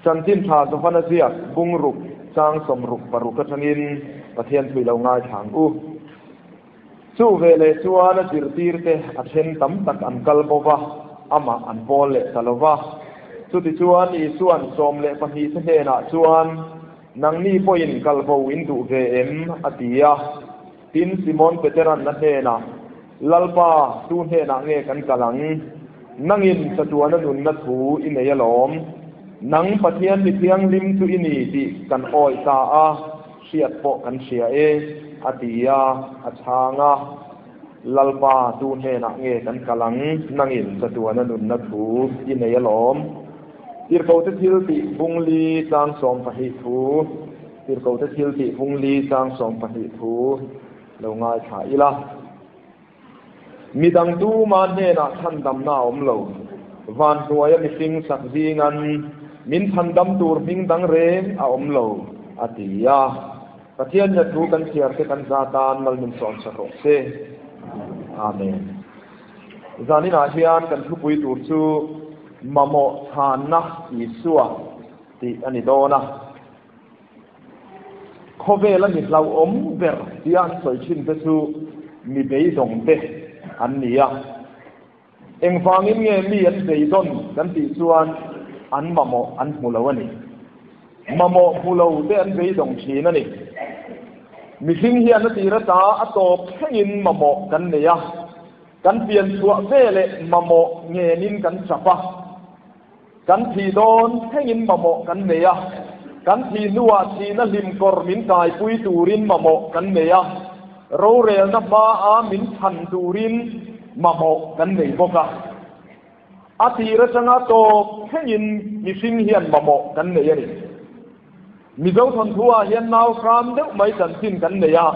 Chanchin Tha Johana ziak bung ruk chang 66 atangin Pathian thu i lo ngaithla ang u. Chu veleh chuan a zirtirte a then tam tak an kal bo va, amah an pawl leh ta lo va. Chutichuan Isua'n 12 te hnenah chuan, Nangni pawhin kal bo in duh ve em? a ti a. Tin, Simon Petera'n a hnenah, Lalpa, tu hnenah nge kan kal ang? Nangin chatuana nunna thu i nei alawm. Nang Pathian mi thianghlim chu i ni tih kan awih ta a, hriat pawh kan hria e, a ti a, a chhang a. Lalpa, tu hnenah nge kan kal ang? Nangin chatuana nunna thu i nei alawm. Tirhkohte thil tih bung li tlang 12 thu, Tirhkohte thil tih bung li tlang 12 thu lo ngaithla ila. Midang tuma hnenah chhandamna a awm lo. Van hnuaia mihring sak zingan min chhandam tur hming dang reng a awm lo, a ti a. Pathian nia thu kan chhiar te kan za tan mal min sawn sak rawh se. Amen. Zaninah hian kan thupui tur chu mamawh chhanna Isua tih a ni dawn a. Khawvel a mi hlauhawm ber tia an sawi thin te chu mi beidawng te an ni a. Engvangin nge mi an beidawn kan tih chuan an mamawh an hmu lo a ni. Mamawh hmu lo te an beidawng thin a ni. Mihring hian a tir ata a tawp thlengin mamawh kan nei a. Kan pian chhuah veleh mamawh ngenin kan chap a. Kan thih dawn thlengin mamawh kan nei a, kan thih hnuah thihna hlim kawr min kaipui turin mamawh kan nei a, rorelna hmaa min chhan turin mamawh kan nei bawk a. A tir atanga tawp thlengin mihring hian mamawh kan nei a ni. Mizo thawnthu-ah hian nau hram deuh mai chanchin kan nei a,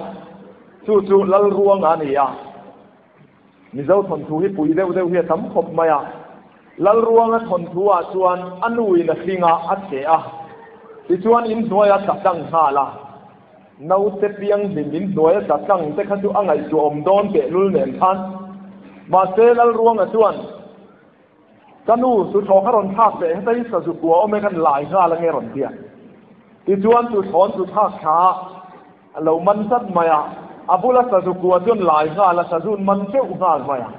chu chu Lalruanga a ni a. Mizo thawnthu hi pui deuh deuh hi a tam khawp mai a. Lalruanga thawnthu ah chuan a nu in a hling a, a che a. Tichuan in hnuai a tla tlang nghal a. Naute piang hlim in hnuai a tla tlang te kha chu a ngaihtuahawm dawn tehlul nen khan. Mahse Lalruanga chuan Ka nu, chu thlawh kha rawn thlak teh, heta hi sazu kua awm e kan lai nghal ange rawn ti a. Tichuan chu thlawn chu thlak thla a, a lo man chat mai a, a bula sazu kua chuan lai nghal a, sazu'n man teuh nghal mai a.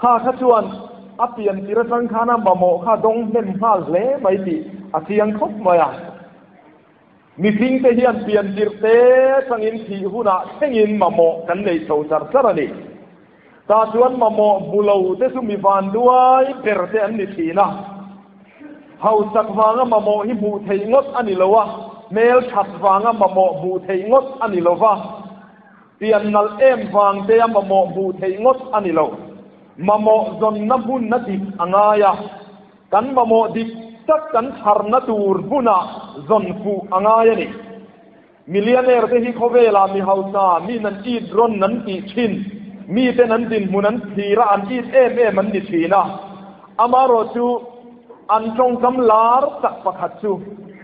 Kha kha chuan a pian tir atang khan a mamawh kha dawng hnem nghal hle mai tih a chiang khawp mai a. Mihring te hian pian tirh te tangin thih hunah thlengin mamawh kan nei chho char char a ni. Tah chuan mamawh hmu lo te chu mi van duai ber te an ni thin a. Hausak vanga mamawh hi hmuh theih ngawt a ni lo a, hmel that vanga mamawh hmuh theih ngawt a ni lo va, pian nalh em vang te a mamawh hmuh theih ngawt a ni lo. Mamawh zawnna hmunna dik a ngai a, kan mamawh dik tak kan tharna tur hmunah zawn fuh a ngai a ni. Millionaire te hi khawvelah mi hausa, mi nan it rawn an tih thin, miten an dinhmun an thlir a, an it em em an ni thin a. Amaherawh chu an tawngkam lar tak pakhat chu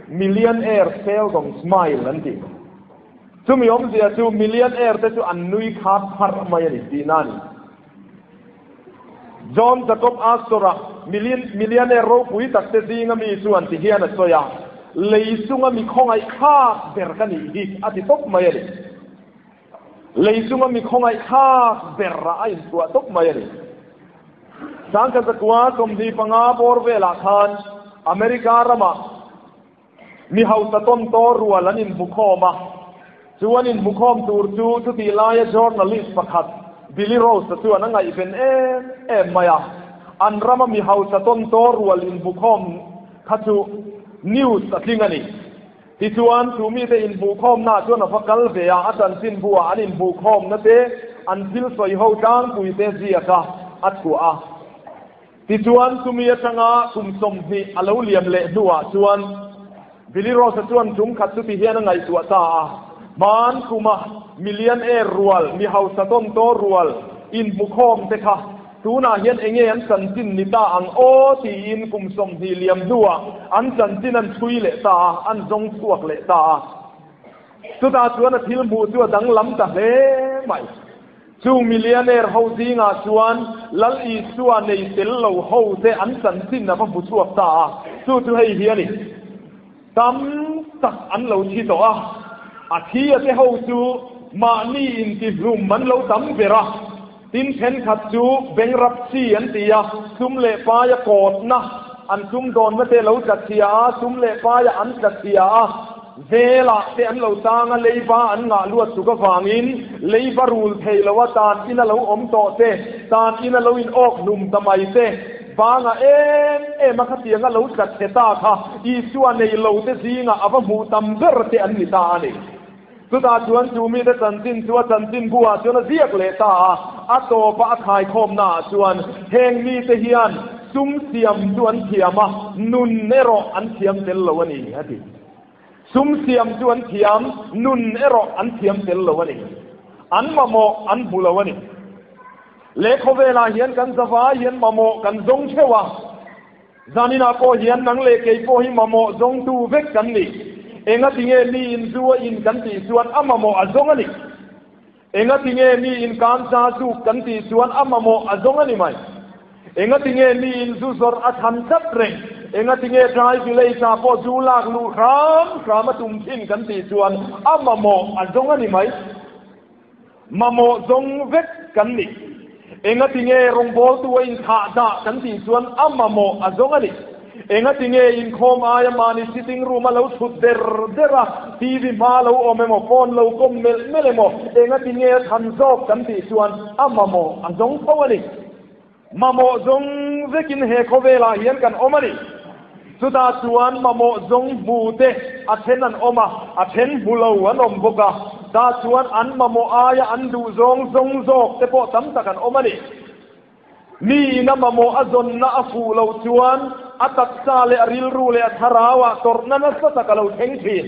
Millionaire seldom smile an ti. Chumi awmzia chu millionaire te chu an nui khat pharh mai a ni tihna a ni. John Jacob Astor-a millionaire ropui tak te zinga mi chuan ti hian a sawi a, Lei chunga mi khawngaih thlak ber ka nih hi a ti tawp mai a ni. Lei chunga mi khawngaih thlak ber ah a inchhuah tawp mai a ni. Sangkazakua 25 bawr velah khan America ramah Mi hausa tawntaw rual an inhmukhawm a, chu an inhmukhawm tur chu chutih laia journalist pakhat Billy Rose-a chuan a ngaihven em em mai a. An rama mi hausa tawntaw rual inhmukhawm kha chu news a tling a ni. Tichuan, chu mite inhmuhkhawmnaah chuan a va kal ve a, a chanchinbuah an inhmuhkhawmna te, an thil sawiho tlangpuite ziaka a chhuah a. Tichuan, chumi atanga kum 20 a lo liam leh hnuah chuan Billy Rose-a chuan tum khat chu ti hian a ngaihtuah ta a, Hmaan kuma millionaire rual, mi hausa tawntaw rual inhmukhawm te kha tunah hian enge an chanchin ni ta ang aw tiin kum 20 liam hnuah an chanchin an chhui leh ta a, an zawng chhuak leh ta a. Chutah chuan a thil hmuh chu a danglam ta hle mai. Chu millionaire ho zingah chuan Lal Isua nei tel lo ho te an chanchin a va hmu chhuak ta a. Chu chu hei hi a ni. Tam tak an lo thi tawh a, a thi a te ho chu mahni intihlum an lo tam ber a. Tin thenkhat chu bengrap chi an ti a, sum leh paia kawtna an sumdawnna te lo tla chhia a, sum leh paia an tla chhia a, velah te an lo tang a, leiba an ngah luat tuk avangin leiba rul thei lo a tan ina lo awm tawh te, tan ina lo in awk hlum ta mai te, banga em em a khatianga lo tla chhe ta kha Isua nei lo te zingah a va hmuh tam ber te an ni ta a ni. Chutah chuan chu mite chanchin chu a chanchinbu ah chuan a ziak leh ta a, a tawpa a khaikhawmna ah chuan heng mite hian sum siam chu an thiam a, nun erawh an thiam tel lo a ni, a ti. Sum siam chu an thiam, nun erawh an thiam tel lo a ni. An mamawh an hmu lo a ni. Leh khawvelah hian kan zavai hian mamawh kan zawng theuh a. Zaninah pawh hian nang leh kei pawh hi mamawh zawngtu vek kan ni. Enga tinge mi in zu a in kan tih chuan a mamawh a zawng a ni. Enga tinge mi in kansa zuk kan tih chuan a mamawh a zawng a ni mai. Enga tinge mi in zu zawrh a than tlat reng. Enga tinge tlai village ah pawh zu lak luh hram hram a tum thin kan tih chuan a mamawh a zawng a ni mai. Mamawh zawng vek kan ni. Enga tinge rawngbawltu a inthah dah kan tih chuan a mamawh a zawng a ni. Enga tinge inkhawm aia mahni sitting room a lo thut der der a, TV hma lo awm emaw, phone lo kawm melh melh emaw, enga tinge a than zawk kan tih chuan a mamawh a zawng tho a ni. Mamawh zawng vekin he khawvelah hian kan awm a ni. Chutah chuan mamawh zawng hmu te a then an awm a, a then hmu lo an awm bawk a. Tah chuan an mamawh aia an duh zawng zawng zawk te pawh tam tak an awm a ni. Mi ina mamawh a zawnna a fuh loh chuan a taksa leh a rilru leh a thlarauah tawrhna nasa tak a lo thleng thin.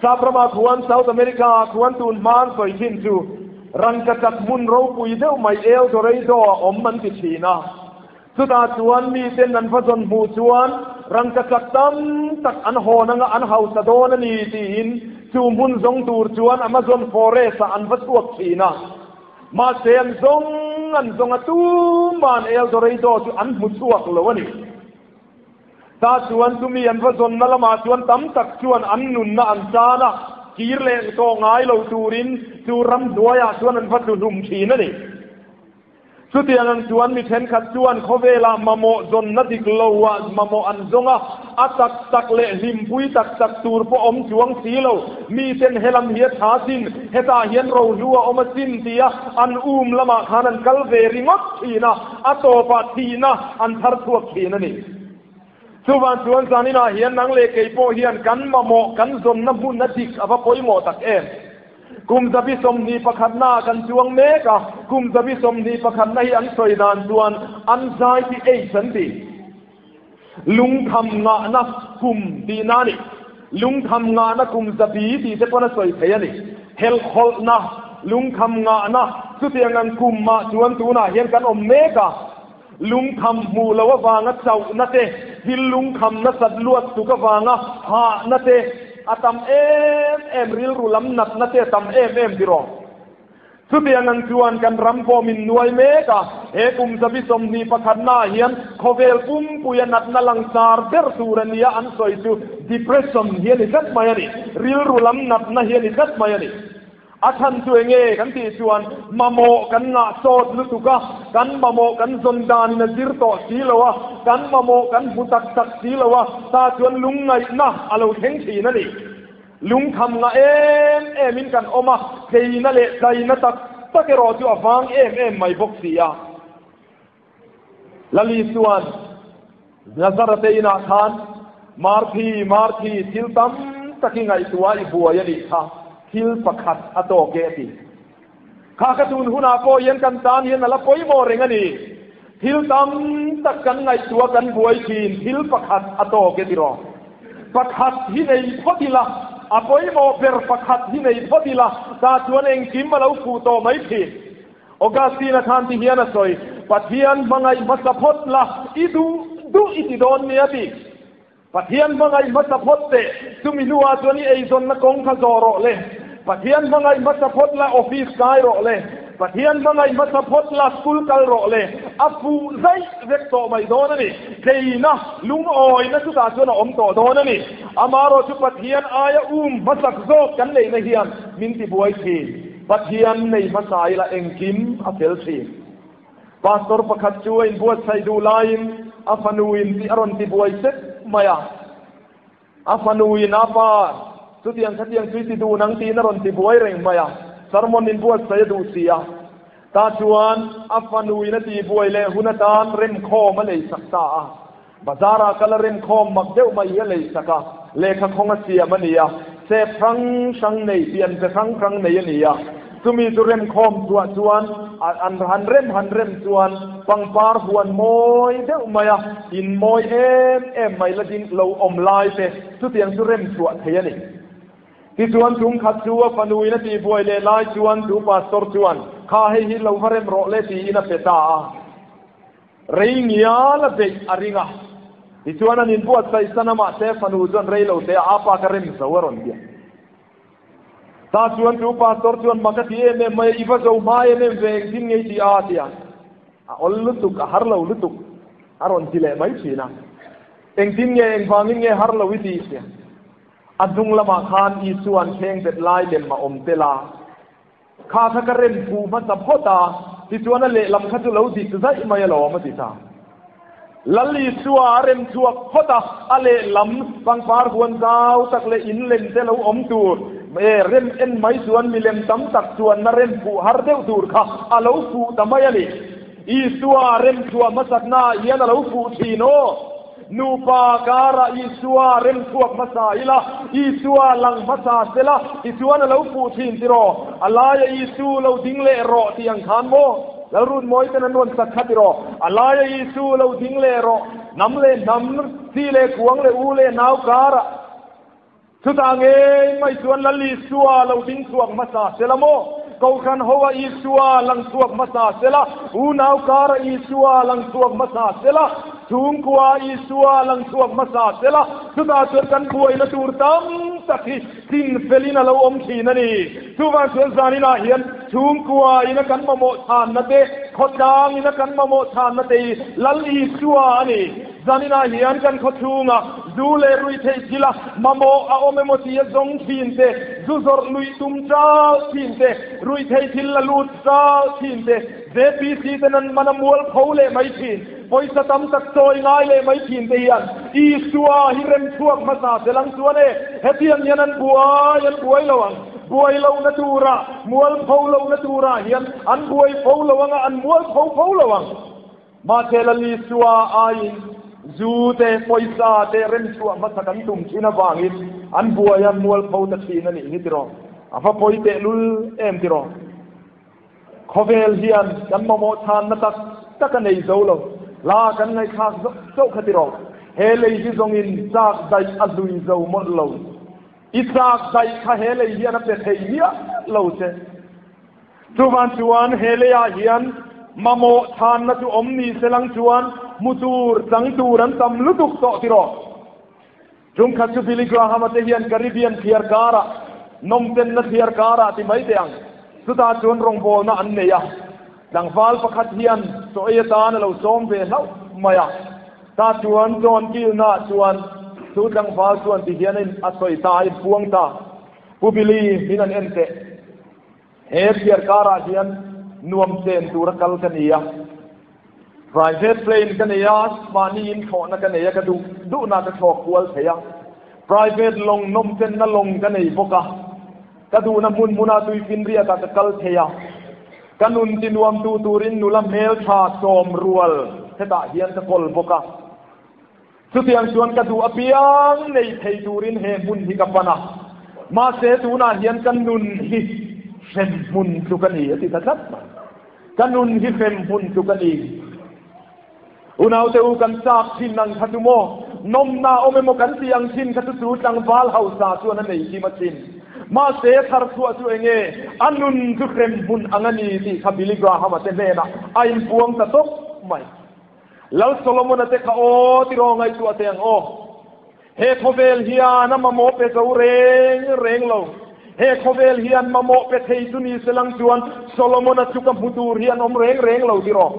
Sap ramah khuan South America ah khuan tun hma an sawi thin chu rangkachak hmun ropui deuh mai El Dorado a awm an ti thin a. Chutah chuan miten an va zawn hmuh chuan rangkachak tam tak an hawn anga an hausa dawn a ni tiin chu hmun zawng tur chuan Amazon forest ah an va chhuak thin a. Mahse an zawng an zawng a tuman El Dorado chu an hmu chhuak lo a ni. Ta chuan chumi an va zawnna lamah chuan tam tak chuan an nunna an tan a, kir leh tawh ngai lo turin chu ramhnuaiah chuan an va tlu hlum thin a ni. Chutiang ang chuan mi thenkhat chuan khawvelah mamawh zawnna dik loah mamawh an zawng a, a tak tak leh hlimpui tak tak tur pawh awm chuang si lo. Miten helam hi a tha sin, hetah hian rohlu a awm asin tia an um lamah khan an kal ve ringawt thin a. A tawpah thihna an thar chhuak thin a ni. Chuvang chuan zaninah hian nang leh kei pawh hian kan mamawh kan zawnna hmunna dik a va pawimawh tak em. Kum zabi 21 ah kan chuang mek a, kum zabi 21 hi an sawi dan chuan anxiety age an ti. Lungkham ngahna kum tihna a ni. Lungkham ngahna kum zabi tih te pawn a sawi thei a ni. Helhhawlhna, lungkham ngahna, chutiang ang kum ah chuan tunah hian kan awm mek a. Lungkham hmuh loh avanga chauhna te, thil lungkham nasat luat tuk avanga hahna te a tam em em, rilru lam natna te a tam em em tiraw. Chutiang ang chuan kan ram pawh min nuai mek a, he kum 21 ah hian khawvel pumpuia natna langsar ber tur a nia an sawi chu depression hi a ni tlat mai a ni, rilru lam natna hi a ni tlat mai a ni. A chhan chu enge kan tih chuan mamawh kan ngah sawt lutuk a, kan mamawh kan zawn danin a zir tawh si lo a, kan mamawh kan hmu tak tak si lo a, ta chuan lungngaihna a lo thleng thin a ni. Lungkham ngah em em in kan awm a, theina leh tlaina tak tak erawh chu a vang em em mai bawk si a. Lali chuan Nazarate inah khan Marthi, Marthi, thil tam tak i ngaihtuah i buai a nih kha, thil pakhat a tawk e a ti. Kha ka tun hunah pawh hian kan tan hian a la pawimawh reng a ni. Thil tam tak kan ngaihtuah kan buai thin, thil pakhat a tawk e tiraw. Pakhat hi nei phawt ila, a pawimawh ber pakhat hi nei phawt ila, tah chuan engkim a lo fuh tawh mai thin. Augustine-a khan ti hian a sawi, Pathian hmangaih hmasa phawt la, i duh duh i ti dawn nia ti. Pathian hmangaih hmasa phawt teh, chumi hnuah chuan i eizawnna kawng kha zawh rawh le. Pathian hmangaih hmasa phawt la, office kai rawh le. Pathian hmangaih hmasa phawt la school kal rawh le, a fuh zaih vek tawh mai dawn a ni. Tleina, lungawina chutah chuan a awm tawh dawn a ni. Amaherawhchu Pathian aia um hmasak zawk kan neihna hian min tibuai thin. Pathian nei hmasa ila engkim a fel thin. Pastor pakhat chu a inbuatsaih duh laiin a fanuin tih a rawn tibuai sek mai a. A fanuin a pa chutiang khatiang chu i ti duh nang tiin a rawn ti buai reng mai a, sermon in buatsaih a duh si a. Tah chuan a fanuin a tihbuai leh hun atan remkhawm a leisak ta a. Bazar ah kal a remkhawm mak deuh mai hi a leisak a, lehkha khawng a siam a ni a, sep hrang hrang nei, pianze hrang hrang nei a ni a. Chumi chu remkhawm chhuah chuan an han rem han rem chuan pangpar huan mawi deuh mai a, in mawi em em mai la ding lo awm lai te chutiang chu rem chhuah thei a ni. Tichuan chungkhat chu a fanuin a tihbuai leh lai chuan chu pastor chuan kha hei hi lo va rem rawh le tiin a pe ta a. Rei ngial a beih a ring a, tichuan an inbuatsaih san a mahse fanu chuan rei lo te a apa ka rem zo a rawn ti a. Ta chuan chu pastor chuan mak a ti em em mai a, i va zo hma em em ve engtin nge i ti a a ti a. A awl lutuk, a har lo lutuk a rawn ti leh mai thin a. Engtin nge, engvangin nge har lo i tih tia. A hnung lamah khan Isua'n thleng bet lai lem a awm tel a. Kha kha ka rem phu hmasa phawt a, tichuan a lehlam kha chu lo dik zaih mai alawm a ti ta. Lal Isua a rem chhuak phawt a, a lehlam pangpar huan zau tak leh in lem te lo awm tur, e rem en mai chuan milem tam tak chuanna rem fuh har deuh tur kha a lo fuh ta mai a ni. Isua rem chhuah hmasaknaah hian a lo fuh thin aw. Nupa karah Isua rem chhuak hmasa ila, Isua lang hmasa sela, tichuan a lo fuh thin tiraw? A laia Isu lo ding leh rawh tih ang khan maw? Lalrutmawi ten an rawn sak kha tiraw? A laia Isu lo ding leh rawh, hnam leh hnam, chi leh kuang leh u leh nau karah. Chutah ngei mai chuan Lal Isua lo ding chhuak hmasa sela maw? Kohhran hoa Isua lang chhuak hmasa sela, unau kara Isua lang chhuak hmasa sela, chhungkua Isua lang chhuak hmasa sela, chutah chuan kan buaina tur tam tak hi chin felin a lo awm thin a ni. Chuvang chuan zaninah hian chhungkua ina kan mamawh chhanna te, khawtlang ina kan mamawh chhanna te hi Lal Isua a ni. Zaninah hian kan khaw chhunga zu leh ruihtheih thila mamawh a awm emaw tia zawng thin te, zu zawrh luih tum chal thin te, ruihtheih thil la lut chal thin te, JPC ten an man a mual pho leh mai thin, pawisa tam tak chawi ngai leh mai thin te hian Isua hi rem chhuak hmasa zel ang chuan e, hetiang hian an buai an buai lo ang. Buai lohna tura, mual pho lohna turah hian an buai fo lo anga an mual pho fo lo ang. Mahse Lal Isua aiin zu te, pawisa te remchhuah hmasa kan tum thin avangin an buai a mualpho ta thin a nih hi tiraw? A va pawi tehlul em tiraw? Khawvel hian kan mamawh chhanna tak tak a nei zo lo. Hla kan ngaihthlak zawk zawk kha tiraw? He lei hi zawngin chak daih a hlui zo mawlh lo. I chak daih kha he lei hian a pe thei miah lo che. Chuvan chuan he leiah hian mamawh chhanna chu awm ni se lang chuan hmu tur, chang tur an tam lutuk tawh tiraw? Chungkhat chu Billy Graham-a te hian Caribbean thliar karah, nawmchenna thliar karah ti mai teh ang, chutah chuan rawngbawlna an nei a. Tlangval pakhat hian chaw ei atan a lo sawm ve hlauh mai a. Tah chuan John Kilna chuan chu tlangval chuan ti hian a sawi ta, a inpuang ta, Pu Billy, min an en teh. He thliar karah hian nuam chen tura kal ka ni a, private plane ka nei a, mahni in thlawhna ka nei a, ka duh duhna ka thlawk kual thei a, private lawng nawm chenna lawng ka nei bawk a, ka duhna hmun hmuna tuifinriatah ka kal thei a, ka nun ti nuam tu turin nula hmeltha sawm rual hetah hian ka kawl bawk a. Chutiang chuan ka duh apiang nei thei turin he hmun hi ka pan a, mahse tunah hian ka nun hi hrem hmun tluk a ni, a ti ta tlat mai. Ka nun hi hrem hmun tluk a ni. Unaute u, kan chak thin ang kha chu maw? Nawmna awm emaw kan tih ang thin kha chu chu tlangval hausa chuan a nei hlim asin. Mahse thar chhuah chu enge? A nun chu hrem hmun ang a ni tih kha Billy Graham-a te hnenah a inpuang ta tawp mai. Lal Solomon-a te kha aw tiraw ngaihtuah teh ang aw. He khawvel hian a mamawh pe zo reng reng lo. He khawvel hian mamawh pe thei chu ni se lang chuan Solomona chu ka hmu tur hi an awm reng reng lo tiraw?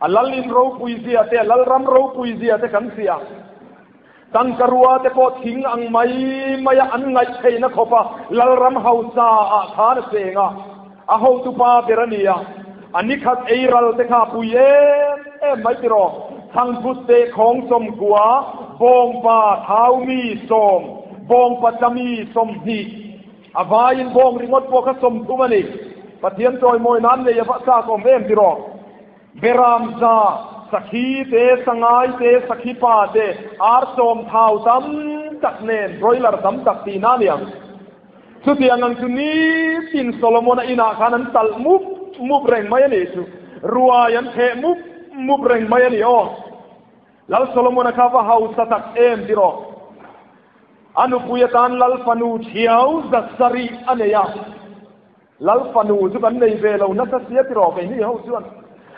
A lal in ropui zia te, a lal ram ropui zia te kan hria. Tangkarua te pawh thing ang mai maia an ngaih theihna khawpa lalram hausa ah khan a cheng a, a hotupa ber a ni a, a nikhat ei ral te kha a pui em em mai tiraw? Thangphut teh khawng 90, bawngpa thaumi 10, bawngpa tlami 20, a vaiin bawng ringawt pawh kha 30 a ni. Pathian chawimawi nan nei a va chak awm em tiraw? Beram za, sakhi te, sangai te, sakhi pa te, ar sawm thau tam tak nen broiler tam tak tihna a ni ang. Chutiang ang chu nitin Solomon-a inah khan an talh mup mup reng mai a nih chu. Ruai an theh mup mup reng mai a ni aw. Lal Solomon-a kha va hausa tak em tiraw? A nupui atan Lal fanu thiau 700 a nei a. Lal fanu chu kan nei ve lo nasa sia tiraw keini ho chuan.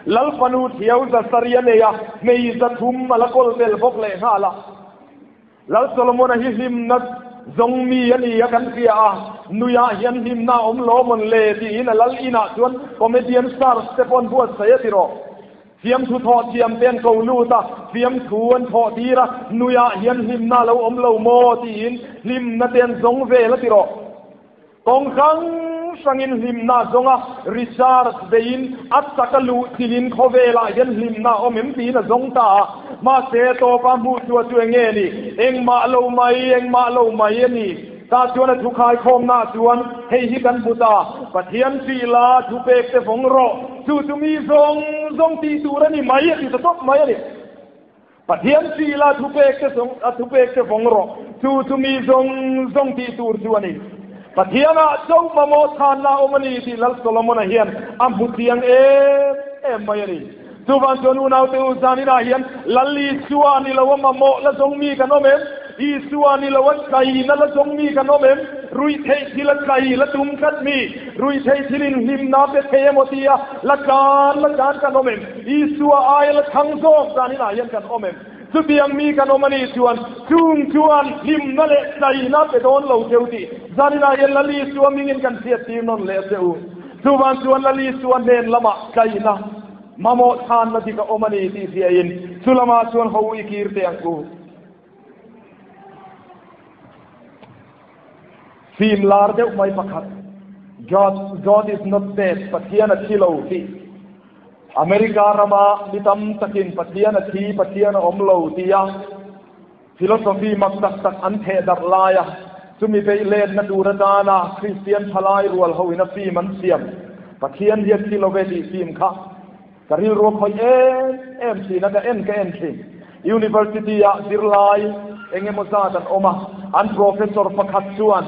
Lal fanu thiau 700 a nei a, hmei 300 a la kawl tel bawk leh nghal a. Lal Solomon-a hi hlimna zawng mi a ni a kan hria a, nuiah hian hlimna a awm lo mawn le tiin a lal inah chuan comedian stars te pawh an buatsaih a tiraw. Fiamthu thawh thiam te an ko lut a, fiamthu an thawh tir a, nuiah hian hlimna a lo awm lo maw tiin hlimna te an zawng vel a tiraw. Kawng hrang hrangin hlimna a zawng a, research beiin a chak a luh chilhin khawvelah hian hlimna a awm em tiin a zawng ta a. Mahse, tawpa hmuh chhuah chu eng nge ni? Engmah lo mai, engmah lo mai a ni. Tah chuan a thukhaikhawmnaah chuan hei hi kan hmu ta, Pathian ṭih la, thupek te vawng rawh, chu chu mi zawng zawng tih tur a ni mai a ti ta tawp mai a ni. Pathian ṭih la thupek te zawng a thupek te vawng rawh, chu chu mi zawng zawng tih tur chu a ni. Pathianah chauh mamawh chhanna a awm a ni tih Lal Solomon-a hian a hmu chiang em em mai a ni. Chuvang chuan unaute u zaninah hian Lal Isua ni lo a mamawh la zawng mi kan awm em? Isua ni lo a tlaina la zawng mi kan awm em? Ruihtheih thil a tlai la tum tlat mi? Ruihtheih thilin hlimna pe thei emaw tia la tlan la tlan kan awm em? Isua aia la thang zawk zaninah hian kan awm em? Chutiang mi kan awm a nih chuan chung chuan hlimna leh tlaina pe dawn lo cheu tih zaninah hian Lal Isua mingin kan hriattir nawn leh a che u. Chuvang chuan Lal Isua hnen lamah tlaina mamawh chhanna dik a awm a ni tih hriain chu lamah chuan ho i kir teh ang u. Fim lar deuh mai pakhat, God, God is not dead, Pathian a thi lo tih. America rama mi tam takin Pathian a thi, Pathian a awm lo tia philosophy mak tak tak an theh darh laia chumi beih lenna tur atana Kristian thalai rual hoin a fim an siam Pathian hi a thi lo ve tih fim kha Ka rilru a khawih em em thin a, ka en ka en thin. University ah zirlai eng emaw zat an awm a, an professor pakhat chuan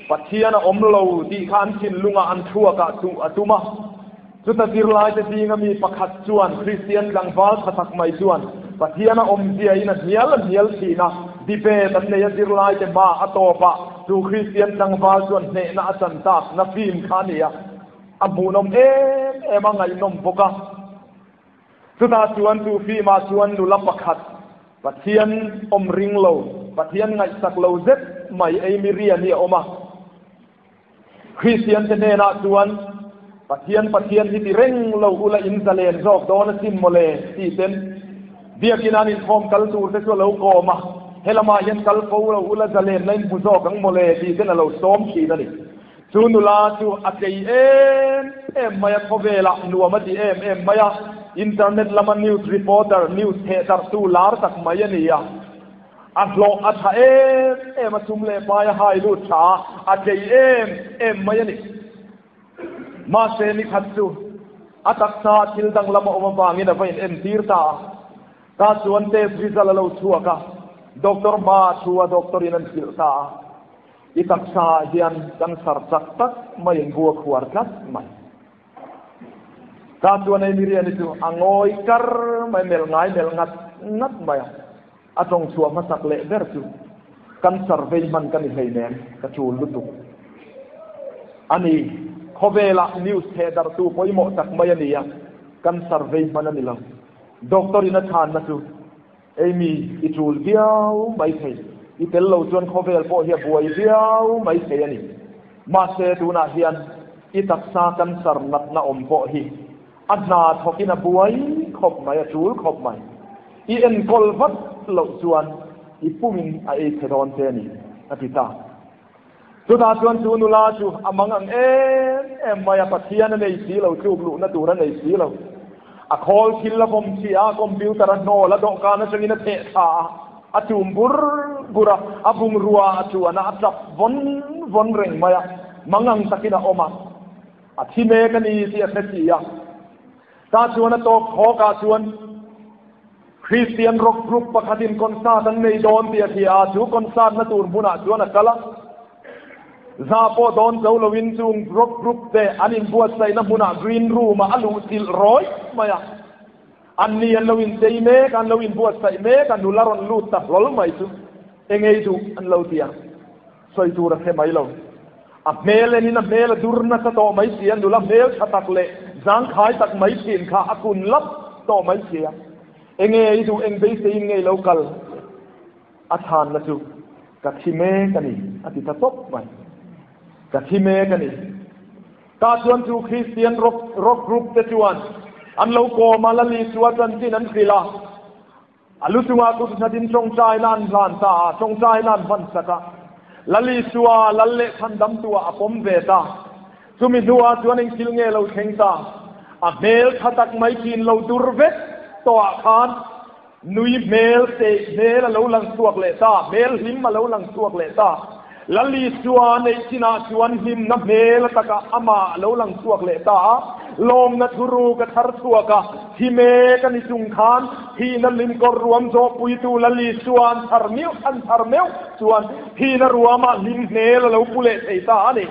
Pathian a awm lo tih kha an thinlungah an thluakah tuh a tum a. Chuta zirlaite zinga mi pakhat chuan Kristian tlangval tha tak mai chuan Pathian a awmzia in a hnial a hnial thin a, debate an nei a zirlaite hma a tawpah chu Kristian tlangval chuan hnehna a chan tak na film kha a ni a. A hmuhnawm em em a, ngaihnawm bawk a. Chutah chuan chu film-ah chuan nula pakhat, Pathian awm ring lo, Pathian ngaihsak lo zet mai Amy Rian hi a awm a. Kristiante hnenah chuan, Pathian Pathian hi ti reng lo ula in zalen zawk dawn asin mawle tih ten Biakina an inkhawm kal tur te chu a lo kawm a, helamah hian kal fo lo ula zalenna in hmu zawk ang mawle tih ten a lo sawm thin a ni. Chu nula chu a tlei em em mai a, khawvelah nuam a ti em em mai a, internet lama news reporter, news thehdarhtu lar tak mai a ni a. A hlawh a tha em em a, chum leh pai a hai lut tha a, a tlei em em mai a ni. Mahse nikhat chu a taksa thil danglam a awm avangin a va inentir ta a. Ta chuan test result a lo chhuak a, doctor hma a thu a, doctor in an hrilh ta a. I taksa ah hian cancer chak tak mai in bu a khuar tlat mai. Ta chuan ei miriani chu a ngawi kar mai, melh ngai melh ngat ngat mai a. A tawng chhuah hmasak leh ber chu cancer vei hman ka ni hleinem, ka chul lutuk a ni. Khawvelah news thehdarhtu pawimawh tak mai a ni a, cancer vei hman a ni lo. Doctor in a chhanna chu Amy, i tul viau mai thei. I tel lo chuan khawvel pawh hi a buai viau mai thei a ni. Mahse tunah hian i taksa cancer natna awm pawh hi a hna thawkin a buai khawp mai, a tul khawp mai. I enkawl vat loh chuan i pumin a ei chhe dawn che a ni, a ti ta. Chutah chuan chu nula chu a mang ang em em mai a, Pathian a nei si lo, tluk luhna tur a nei si lo. A khawl thil a vawm chhi a, computer a hnawl a, dawhkan atangin a theh thla a, a chum bur bur a, a bungrua a chuan a, a tap vawn vawn reng mai a, mangang takin a awm a, a thi mek a ni tih a hre si a. Tah chuan a tawp khawkah chuan Christian rock group pakhatin concert an nei dawn tih a hria a, chu concert na tur hmunah chuan a kal a. Za pawh dawn zo loin chung rock group te an inbuatsaihna hmunah green room ah a luh chilh rawih mai a. Anni an lo inchei mek a, an lo inbuatsaih mek a, nula rawn lut ta hlawl mai chu engei duh an lo ti a, sawi tur a hre mai lo. A hmel enin a hmel a dur nasa tawh mai si a, nula hmel tha tak leh zangkhai tak mai thin kha a kun lap tawh mai si a. Enge i duh, eng beiseiin nge i lo kal? A chhanna chu, Ka thi mek a ni, a ti ta tawp mai. Ka thi mek a ni. Tah chuan chu Kristian rock, rock group te chuan an lo kawm a, Lali chu a chanchin an hrilh a. A lu chungah kut nghatin tawngtaina an hlan ta a, tawngtaina an hman sak a. Lali chua lal leh chhandamtuah a pawm ve ta. Chumi hnuah chuan engthil nge lo thleng ta? A hmel tha tak mai thin lo dur vek tawhah khan Nui hmel teh hmel a lo lang chhuak leh ta, hmel hlim a lo lang chhuak leh ta. Lal Isua neih chinah chuan hlimna hmel takah amah a lo lang chhuak leh ta a, lawmna thuruk a thar chhuak a, thi mek a ni chung khan thihna limkawr ruam zawhpuitu Lal Isua an thar miuh an thar meuh chuan thihna ruamah hlim hmel a lo pu leh thei ta a ni.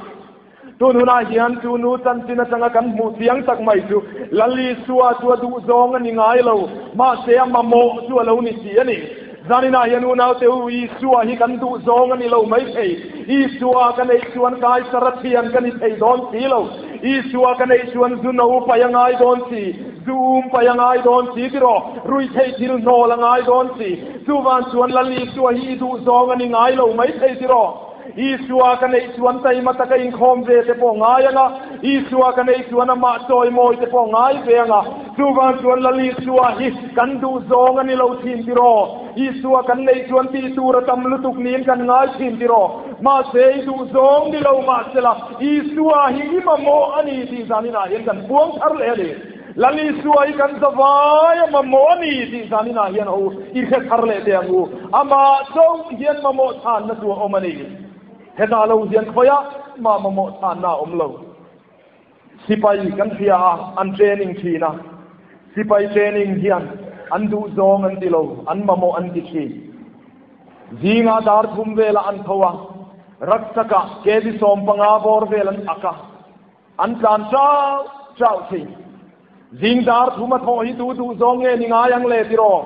Tun hunah hian chu nu chanchin atanga kan hmuh chiang tak mai chu Lal Isua chu a duh zawng a ni ngai lo, mahse a mamawh chu a lo ni si a ni. Zaninah hian unaute u, Isua hi kan duh zawng a ni lo mai thei. Isua ka neih chuan Kaisara thian ka ni thei dawn si lo. Isua ka neih chuan zu no pai a ngai dawn si, zu um pai a ngai dawn si tiraw, ruihtheih thil hnawl a ngai dawn si. Chuvang chuan Lal Isua hi i duh zawng a ni ngai lo mai thei tiraw. Isua ka neih chuan taima taka inkhawm ve te pawh ngai ang a, Isua ka neih chuan amah chawimawi te pawh ngai ve ang a, chuvang chuan Lal Isua hi kan duh zawng a ni lo thin tiraw? Isua kan neih chuan tih tur a tam lutuk niin kan ngai thin tiraw? Mahse i duh zawng ni lo mahsela Isua hi i mamawh a ni tih zaninah hian kan puang thar leh a ni. Lal Isua hi kan zavai a mamawh a ni tih zaninah hian ho i hre thar leh teh ang u. Amah chauh hian mamawh chhanna chu a awm a ni. Hetah lo hian khawiah mah mamawh chhanna a awm lo. Sipai kan hria a, an training thin a. Sipai training hian an duh zawng an ti lo, an mamawh an ti thin. Zingah dar thum velah an tho a, raksakah kg 15 bawr vel an ak a. An tlan chau chau thei. Zing dar thum a thawh hi tu duh zawng nge ni ngai ang le tiraw?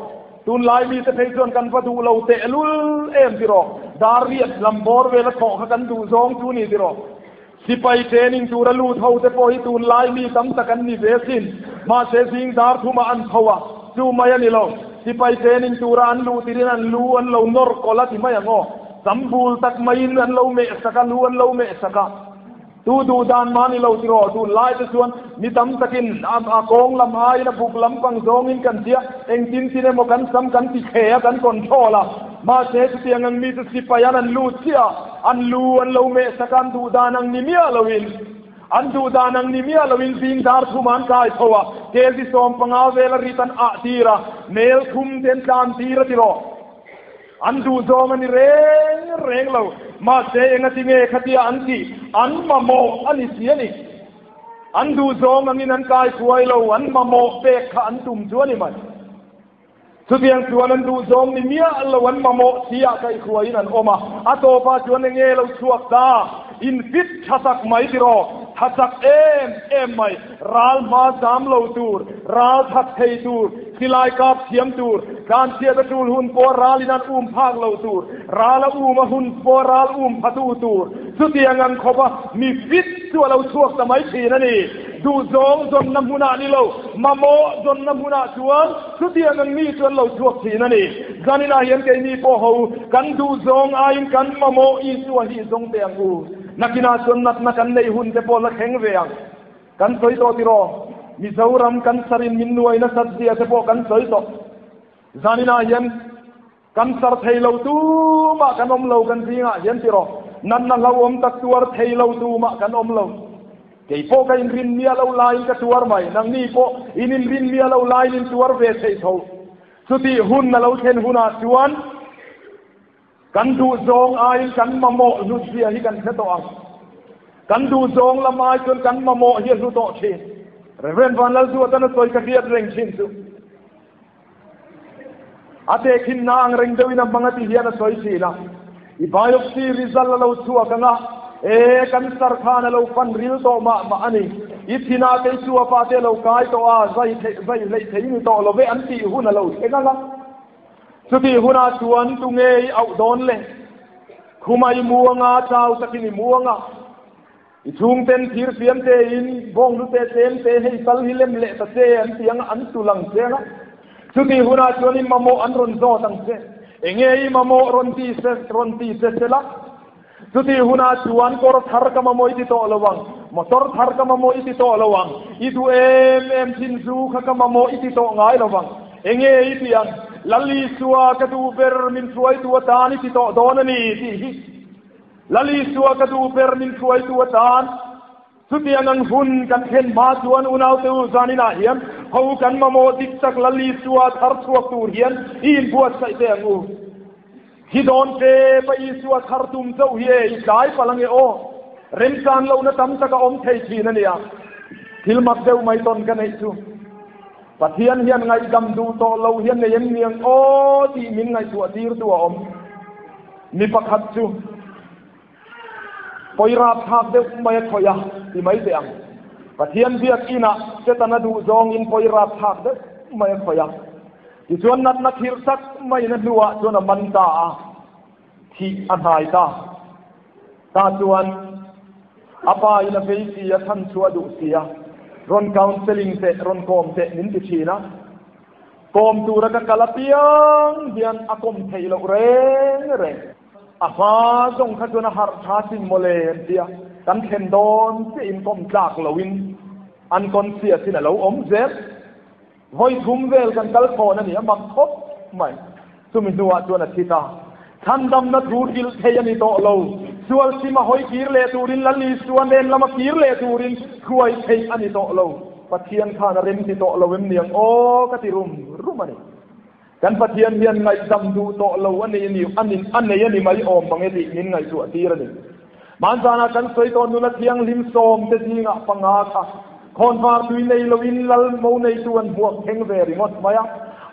Tunlai mite phei chuan kan va duh lo tehlul em tiraw? Dar riat lam bawr vel a thawh kha kan duh zawng chu ni tiraw? Sipai training tura lut ho te pawh hi tunlai mi tam tak an ni ve sin. Mahse zing dar thumah an tho a, chu mai a ni lo. Sipai training tura an luh tirin an lu an lo nawr kawlh a ti mai ang aw. Chambul tak maiin an lo meh sak a, lu an lo meh sak a. Tu duh dan mah ni lo tiraw, tun lai te chuan mi tam takin a kawng lam aiin a buk lampang zawngin kan tia, engtin tin emaw kan sam kan ti thle a, kan control a, mahse chutiang ang mi chu sipai an an lut chiah a, an lu an lo meh sak a, an duh dan ang ni miah loin, an duh dan ang ni miah loin zing dar thum an kai tho a, kg 15 vel a rit an ah tir a, mel thum te an tlan tir a tiraw. An duh zawng a ni reng reng lo. Mahse, engati nge khatia an tih? An mamawh a ni si a ni. An duh zawng angin an kai hruai lo, an mamawh pek kha an tum chu a ni mai. Chutiang chuan an duh zawng ni miah lo, an mamawh si ah kaihhruaiin an awm a. A tawpah chuan enge lo chhuak ta? Infit tha tak mai tiraw? Tha chak em em mai. Ral hma zam lo tur, ral that thei tur, silai kap thiam tur, tlanchhiat a tul hun pawh ralin an um phak lo tur, ral a um a hun pawh ral um phatu tur, chutiang ang khawpa mi fit chu a lo chhuak ta mai thin a ni. Duhzawng zawnna hmunah ni lo, mamawh zawnna hmunah chuan chutiang ang mi chu an lo chhuak thin a ni. Zaninah hian keini pawh ho kan duhzawng aiin kan mamawh Isua hi zawng teh ang u. Nakinah chuan natna kan neih hun te pawh la thleng ve ang. Kan sawi tawh tiraw? Mizoram cancer in min nuai nasat zia te pawh kan sawi tawh. Zaninah hian cancer thei lo tumah kan awm lo kan zingah hian tiraw? Natna hlauhawm tak tuar thei lo tumah kan awm lo. Kei pawh ka inrin miah lo laiin ka tuar mai. Nangni pawh in inrin miah lo laiin in tuar ve thei tho. Chutih hun a lo thlen hunah chuan kan duh zawng aiin kan mamawh hlut zia hi kan hre tawh ang. Kan duh zawng lam ai chuan kan mamawh hi a hlu tawh thin. Reverend Vanlalzuatan a sawi ka hriat reng thin chu. A tehkhinna ang reng deuhin a hmang a ti hian a sawi thin a. I biopsy result a lo chhuak ang a, e, cancer khan a lo fan ril tawh mah mah a ni. I thinah te i chuapah te a lo kai tawh a, zai theih zai hleih thei ni tawh lo ve an tih hun a lo thleng ang a. Chutih hunah chuan tunge i auh dawn le? Khuma i mu anga, chau takin i mu anga. I chhungten thir fiam te in bawng hlute tlem te hei tal hi lem leh ta che an ti anga an tul ang che anga. Chutih hunah chuan i mamawh an rawn zawt ang che. Enge i mamawh rawn ti se rawn ti che sela. Chutih hunah chuan kawr thar ka mamawh i ti tawh lo ang, motor thar ka mamawh i ti tawh lo ang, i duh em em thin zu kha ka mamawh i ti tawh ngai lo ang. Enge i ti ang? Lal Isua ka duh ber min hruaitu atan i ti tawh dawn a ni tih hi. Lal Isua ka duh ber min hruaitu atan chutiang ang hun kan thlen hma chuan unaute u zaninah hian ho kan mamawh dik tak Lal Isua thar chhuak tur hian i inbuatsaih teh ang u. Hi dawn te pa Isua thar tum chauh hi e i tlai palh ange aw. Remchan lohna tam tak a awm thei thin a nia. Thil mak deuh mai tawn ka neih chu. Pathian hian ngaihdam duh tawh lo hian nei em niang aw tih min ngaihtuah tirtu a awm. Mi pakhat chu pawi rapthlak deuh mai a khawih a ti mai teh ang. Pathian biakinah Setana duh zawngin pawi rapthlak deuh mai a khawih a. Tichuan natna khirh tak maiin a hnuah chuan a man ta a, thih a hnai ta. Ta chuan a pa in a vei si a, chhan chhuah duh si a, rawn counselling teh, rawn kawm teh min ti thin a. Kawm tura ka kal apiang hian a kawm theih loh reng reng. A hma zawng kha chuan a harh tha chin mawle an tia, kan thlen dawn chiah in kawm tlak loin unconscious in a lo awm zel. Vawi thum vel kan kal thawn a ni, a mak khawp mai. Chumi hnuah chuan a thi ta. Chhandamna thu hrilh thei a ni tawh lo. Sual sim a hawi kir leh turin Lal Isua nen lama kir leh turin hruai theih a ni tawh lo. Pathian khan a rem ti tawh lo em niang aw ka ti rum rum a ni. Kan Pathian hian ngaihdam duh tawh lo a nei ni a ni a nei a ni mai awm mang e tih min ngaihtuah tir a ni. Hmanzana kan sawi tawh nula thianghlim sawmte zingah panga kha khawnvar tui nei loin lal mo neitu an hmuak thleng ve ringawt mai a.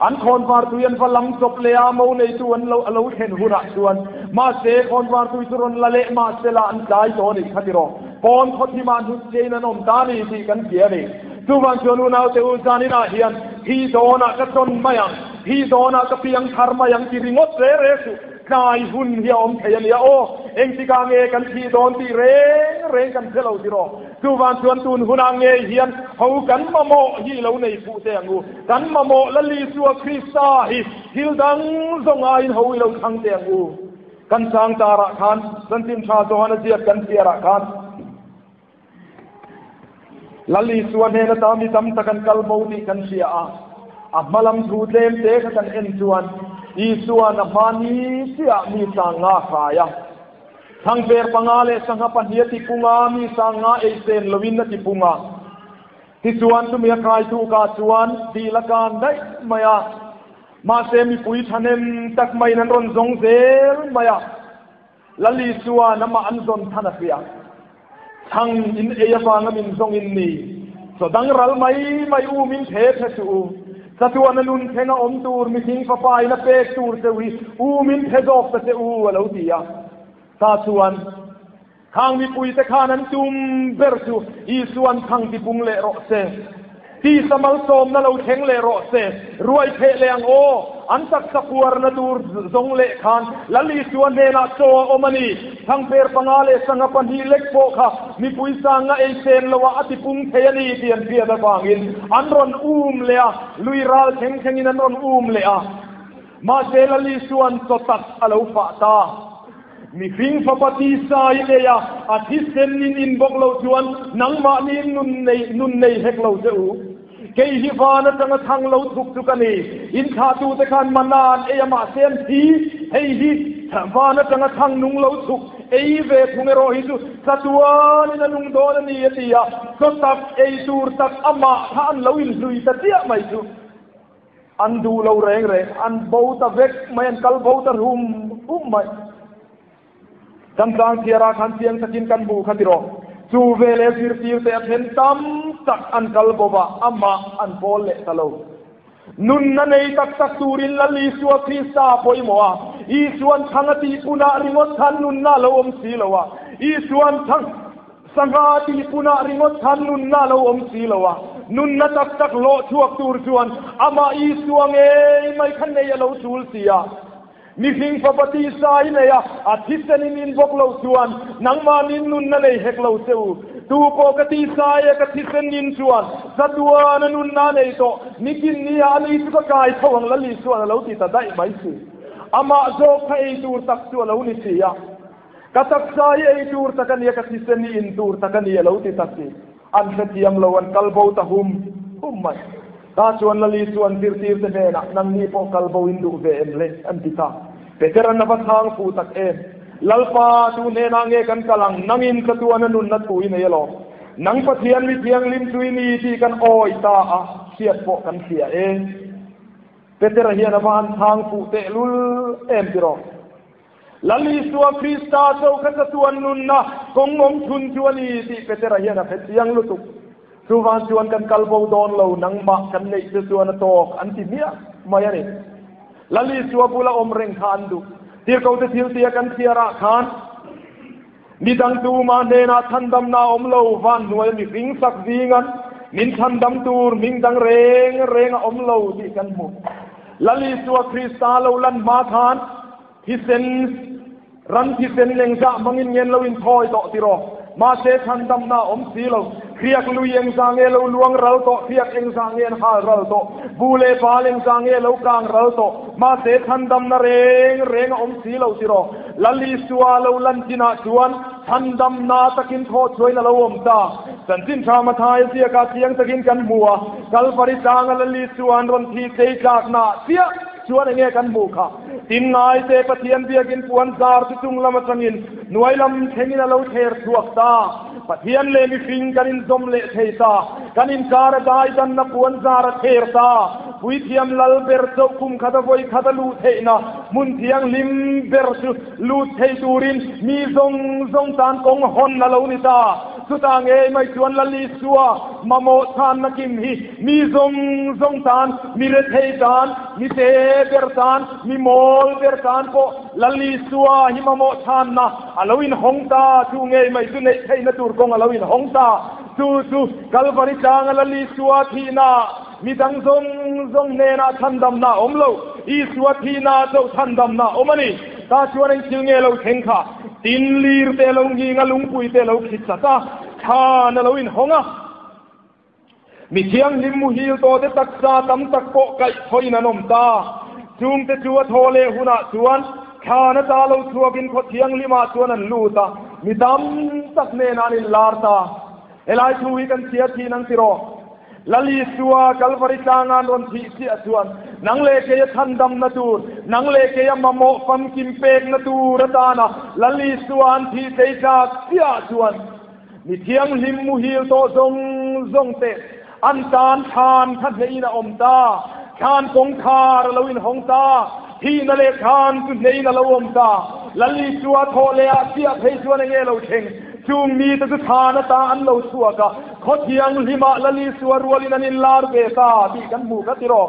An khawnvar tui an va lam chawp leh a, mo neitu an lo a lo thlen hunah chuan mahse khawnvar tui chu rawn la leh mahse la an tlai tawh a nih kha tiraw. Pawn khawthimah hnutcheiin an awm ta a ni tih kan hria a ni. Chuvang chuan unaute u zaninah hian hi dawnah ka tawn mai ang, hi dawnah ka piang thar mai ang ti ringawt re re suh. Tlai hun hi a awm thei a nia aw, engtikah nge kan thih dawn tih reng reng kan hre lo tiraw. Chuvang chuan tun hunah ngei hian ho kan mamawh hi lo nei fuh teh ang u. Kan mamawh Lal Isua Krista hi thil dang zawng aiin ho i lo thlang teh ang u. Kan chang tarah khan Chanchin Tha Johana ziak kan chhiarah khan Lal Isua hnen ata mi tam tak an kal bo tih kan hria a, a hma lam thu tlem te kha kan en chuan Isua'n a hma ni chiah mi sanga hrai a. Thangper panga leh sangha pahnih a tipung a, mi sanga ei sen loin a tipung a. Tichuan chumi a kai tukah chuan dil a kan daih mai a, mahse mipui thahnem tak maiin an rawn zawng zel mai a. Lal Isua'n amah an zawn than a hria. Chhang in ei avanga min zawng in ni. Chaw dang ral mai mai u min phe phe suh u. Chatuan a nun thleng a awm tur mihring fapa in a pek tur cheu hi u min phe zawk ta che u a lo ti a. Ta chuan khang mipuite khan an tum ber chu Isua'n chhang tipung leh rawh se. Tisa malsawmna lo thleng leh rawh se, ruai theh leh ang aw, an taksa puarna tur zawng leh khan Lal Isua hnenah chaw a awm a ni. Thangper panga leh sangha pahnih lek pawh kha mipui sanga ei sen loah a tipung thei a ni tih an hriat avangin an rawn um leh a, lui ral thleng thlengin an rawn um leh a. Mahse Lal Isua'n chaw tak a lo fah ta. Mihring fapa tisa i nei a, a thisen in in bawk lo chuan nangmahni nun nei nun nei hek lo che u. Kei hi van atanga thang lo thuk chu ka ni. In thlahtute khan mana an ei a mahse an thi. Hei hi van atanga thang nung lo thuk ei ve thung erawh hi chu chatuanin a nung dawn a ni a ti a. Chaw tak ei tur tak amah kha an lo inhlui ta chiah mai chu. An duh lo reng reng, an bo ta vek mai, an kal bo ta rum rum mai. Kan tlang chhiarah khan chiang takin kan hmuh kha tiraw? Chu veleh zirtirte a then tam tak an kal bo va, amah an pawl leh ta lo. Nunna nei tak tak turin Lal Isua Krista a pawimawh a, Isuan thang a tihpunah ringawt khan nunna a lo awm si lo a, Isuan thang Sangha tihpunah ringawt khan nunna a lo awm si lo a, nunna tak tak hlawh chhuak tur chuan amah Isua ngei mai kha nei a lo tul si a. Mihring fapa tisa i nei a, a thisenin in bawk lo chuan nangmahnin nunna nei hek lo che u. Tu pawh ka tisa e ka thisen nin chuan chatuana nunna a nei tawh, nikin nia a ni chu ka kai tho ang Lal Isua'n a lo ti ta daih mai si. Amah zawk kha ei tur tak chu a lo ni si a. Ka taksa hi ei tur tak a nia, ka thisen hi in tur tak a ni a lo ti ta si. An hrethiam lo, an kal bo ta hum hum mai. Ta chuan Lali chuan zirtirte hnenah, Nangni pawh kal bo in duh ve em le? an ti ta. Peter-a'n a va chhang fuh tak em! Lalpa, tu hnenah nge kan kal ang? Nangin chatuana nunna thu i nei alawm. Nang Pathian mi thianghlim chu i ni tih kan awi ta a, hriat pawh kan hria e. Peter-a hian a va han chhang fuh tehlul em tiraw? Lal Isua Krista cho kha chatuan nunna kawng awm chhun chu a ni tih Petera hian a hre chiang lutuk. Chuvang chuan kan kal bo dawn lo, nangmah kan neih che chuan a tawk an ti hmiah mai a ni. Lal Isua bula awm reng kha an duh. Tirhkote thil tia kan chhiarah khan midang tuma hnenah chhandamna a awm lo, van hnuaia mihring sak zingan min chhandam tur hming dang reng reng a awm lo tih kan hmu. Lal Isua Krista lo lan hma khan Thisen, ran thisen engzah hmangin ngen lo inthawi tawh tiraw? Mahse chhandamna a awm si lo. Hriak lui engzah nge lo luang ral tawh? Hriak engzah nge an hal ral tawh? Bu leh bal engzah nge lo kang ral tawh? Mahse chhandamna reng reng a awm si lo tiraw? Lal Isua lo lan chinah chuan chhandamna takin thawhchhuain a lo awm ta. Chanchin tha Mathai ziakah chiang takin kan hmu a, Kalvari tlanga Lal Isua an rawn thih tlei tlaknaah chiah Chuan enge kan hmuh kha? Tin ngaite Pathian biakin puan zar chu chung lam atangin hnuai lam thlengin a lo thler chhuak ta. Pathian leh mihring kan inzawm leh thei ta. Kan inkar a daidanna puan zar a thler ta. Puithiam lal ber chauh kum khat a vawi khat a luh theihna hmun thianghlim ber chu lut thei turin mi zawng zawng tan kawng hawn a lo ni ta. Chutah ngei mai chuan Lal Isua mamawh chhanna kim hi Mi zawng zawng tan, mi rethei tan, mi te ber tan, mi mawl ber tan pawh Lal Isua hi mamawh chhanna a lo inhawng ta. Chu ngei mai chu neih theihna tur kawng a lo inhawng ta. Chu chu Kalvari tlanga Lal Isua thihna mi dang zawng zawng hnenah chhandamna a awm lo. Isua thihna chauh chhandamna a awm a ni. Ta chuan eng thil nge lo thleng kha? Tin lir te a lo nghing a, lungpui te a lo khit chat a, thlan a lo inhawng a. Mi thianghlim muhil tawhte taksa tam tak pawh kaih thawiin an awm ta. Chungte chu a thaw leh hunah chuan thlan ata lo chhuakin khaw thianghlimah chuan an lut a, mi tam tak hnenah an inlar ta. Helai thu hi kan chhiar thin ang tiraw? Lal Isua Kalvari tlanga an rawn thih chiah chuan nang leh keia chhandamna tur, nang leh keia mamawh famkim pekna tur atana Lal Isua an thih tlei tlak chiah chuan Mi thianghlim muhil tawh zawng zawng te an tan thlan kha hnehin a awm ta, thlan kawngkhar a lo inhawng ta, thihna leh thlan chu hnehin a lo awm ta. Lal Isua thawh leh ah chiah phei chuan enge lo thleng? Chung mite chu thlan ata an lo chhuak a, khaw thianghlimah Lal Isua rualin an inlar ve ta tih kan hmuh kha tiraw?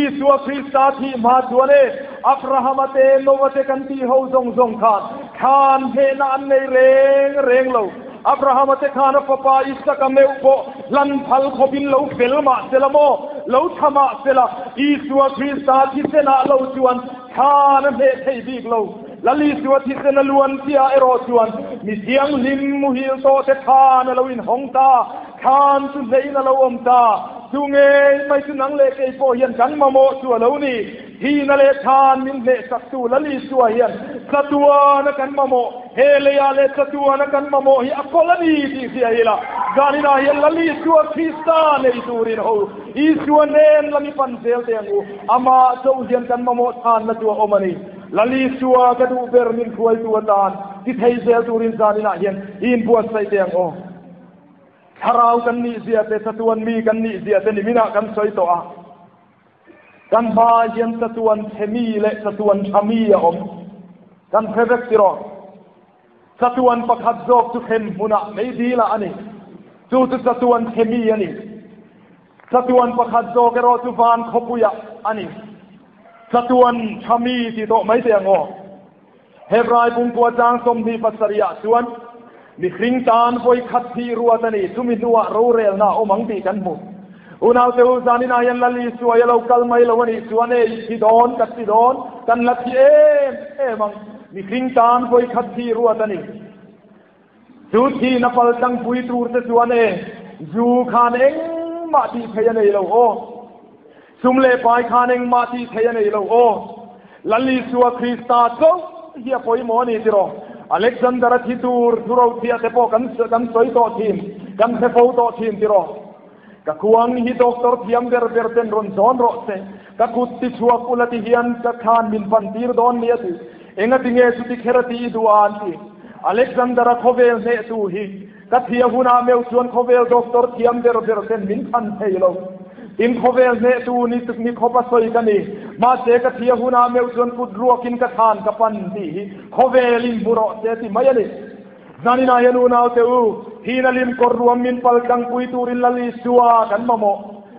Isua Krista thih hma chuan e, Abrahama te, Noah te kan tih ho zawng zawng khan thlan hnehna an nei reng reng lo. Abrahama te khan a fapa Isaka meuh pawh hlan phal khawpin lo fel mah sela maw, lo tha mah sela, Isua Krista thisenah lo chuan thlan a hneh thei bik lo. Lal Isua thisen a luan chiah erawh chuan mi thianghlim muhil tawhte thlan a lo inhawng ta. Thlan chu hnehin a lo awm ta. Chu ngei mai chu nang leh kei pawh hian kan mamawh chu a lo ni. Thihna leh thlan min hnehsaktu Lal Isua hian Chatuana kan mamawh, he leiah leh chatuana kan mamawh hi a kawl a ni tih hria ila, zaninah hian Lal Isua Krista nei turin ho Isua nen lam i pan zel teh ang u. Amah chauh hian kan mamawh chhanna chu a awm a ni. Lal Isua ka duh ber min hruaitu atan ti thei zel turin zaninah hian i inbuatsaih teh ang aw. Thlarau kan nih zia te, chatuan mi kan nih zia te niminah kan sawi tawh a. Kan hmaah hian chatuan chhe mi leh chatuan tha mi a awm. Kan hre vek tiraw? Chatuan pakhat zawk chu hrem hmunah meidilah a ni. Chu chu chatuan chhe mi a ni. Chatuan pakhat zawk erawh chu van khawpuiah a ni. Chatuan tha mi ti tawh mai teh ang aw. Hebrai pumkua chang 27 ah chuan mihring tan vawi khat thih ruat a ni, chumi hnuah rorelna a awm ang tih kan hmu. Unaute u, zaninah hian Lal Isua i lo kal mai lo a nih chuan e, i thi dawn, ka thi dawn, kan la thi em em ang. Mihring tan vawi khat thih ruat a ni. Chu thihna pal tlangpui tur te chuan e, zu khan engmah tih theih a nei lo aw. Sum leh pai khan engmah tih theih a nei lo aw. Lal Isua Krista chauh hi a pawimawh a ni tiraw? Alexander-a thi tur thuro thiah te pawh kan kan sawi tawh thin, kan hre fo tawh thin tiraw? Ka kuang hi doctor thiam ber ber ten rawn zawn rawh se, ka kut ti chhuak ula ti hian ka khan min pan tir dawn nia ti. Engati nge chuti kher a ti i duh a an ti. Alexander-a khawvel hnehtu hi Ka thia hunah meuh chuan khawvel doctor thiam ber ber ten min chhan thei lo. Tin, khawvel hnehtu ni ni khawp a sawi ka ni. Mahse, ka thia hunah meuh chuan kut ruakin ka chhan ka pan tih hi khawvelin hmu rawh se ti mai a ni. Zaninah hian unaute u, thihna lim kawr ruam min pal tlangpui turin Lal Isua kan mamawh.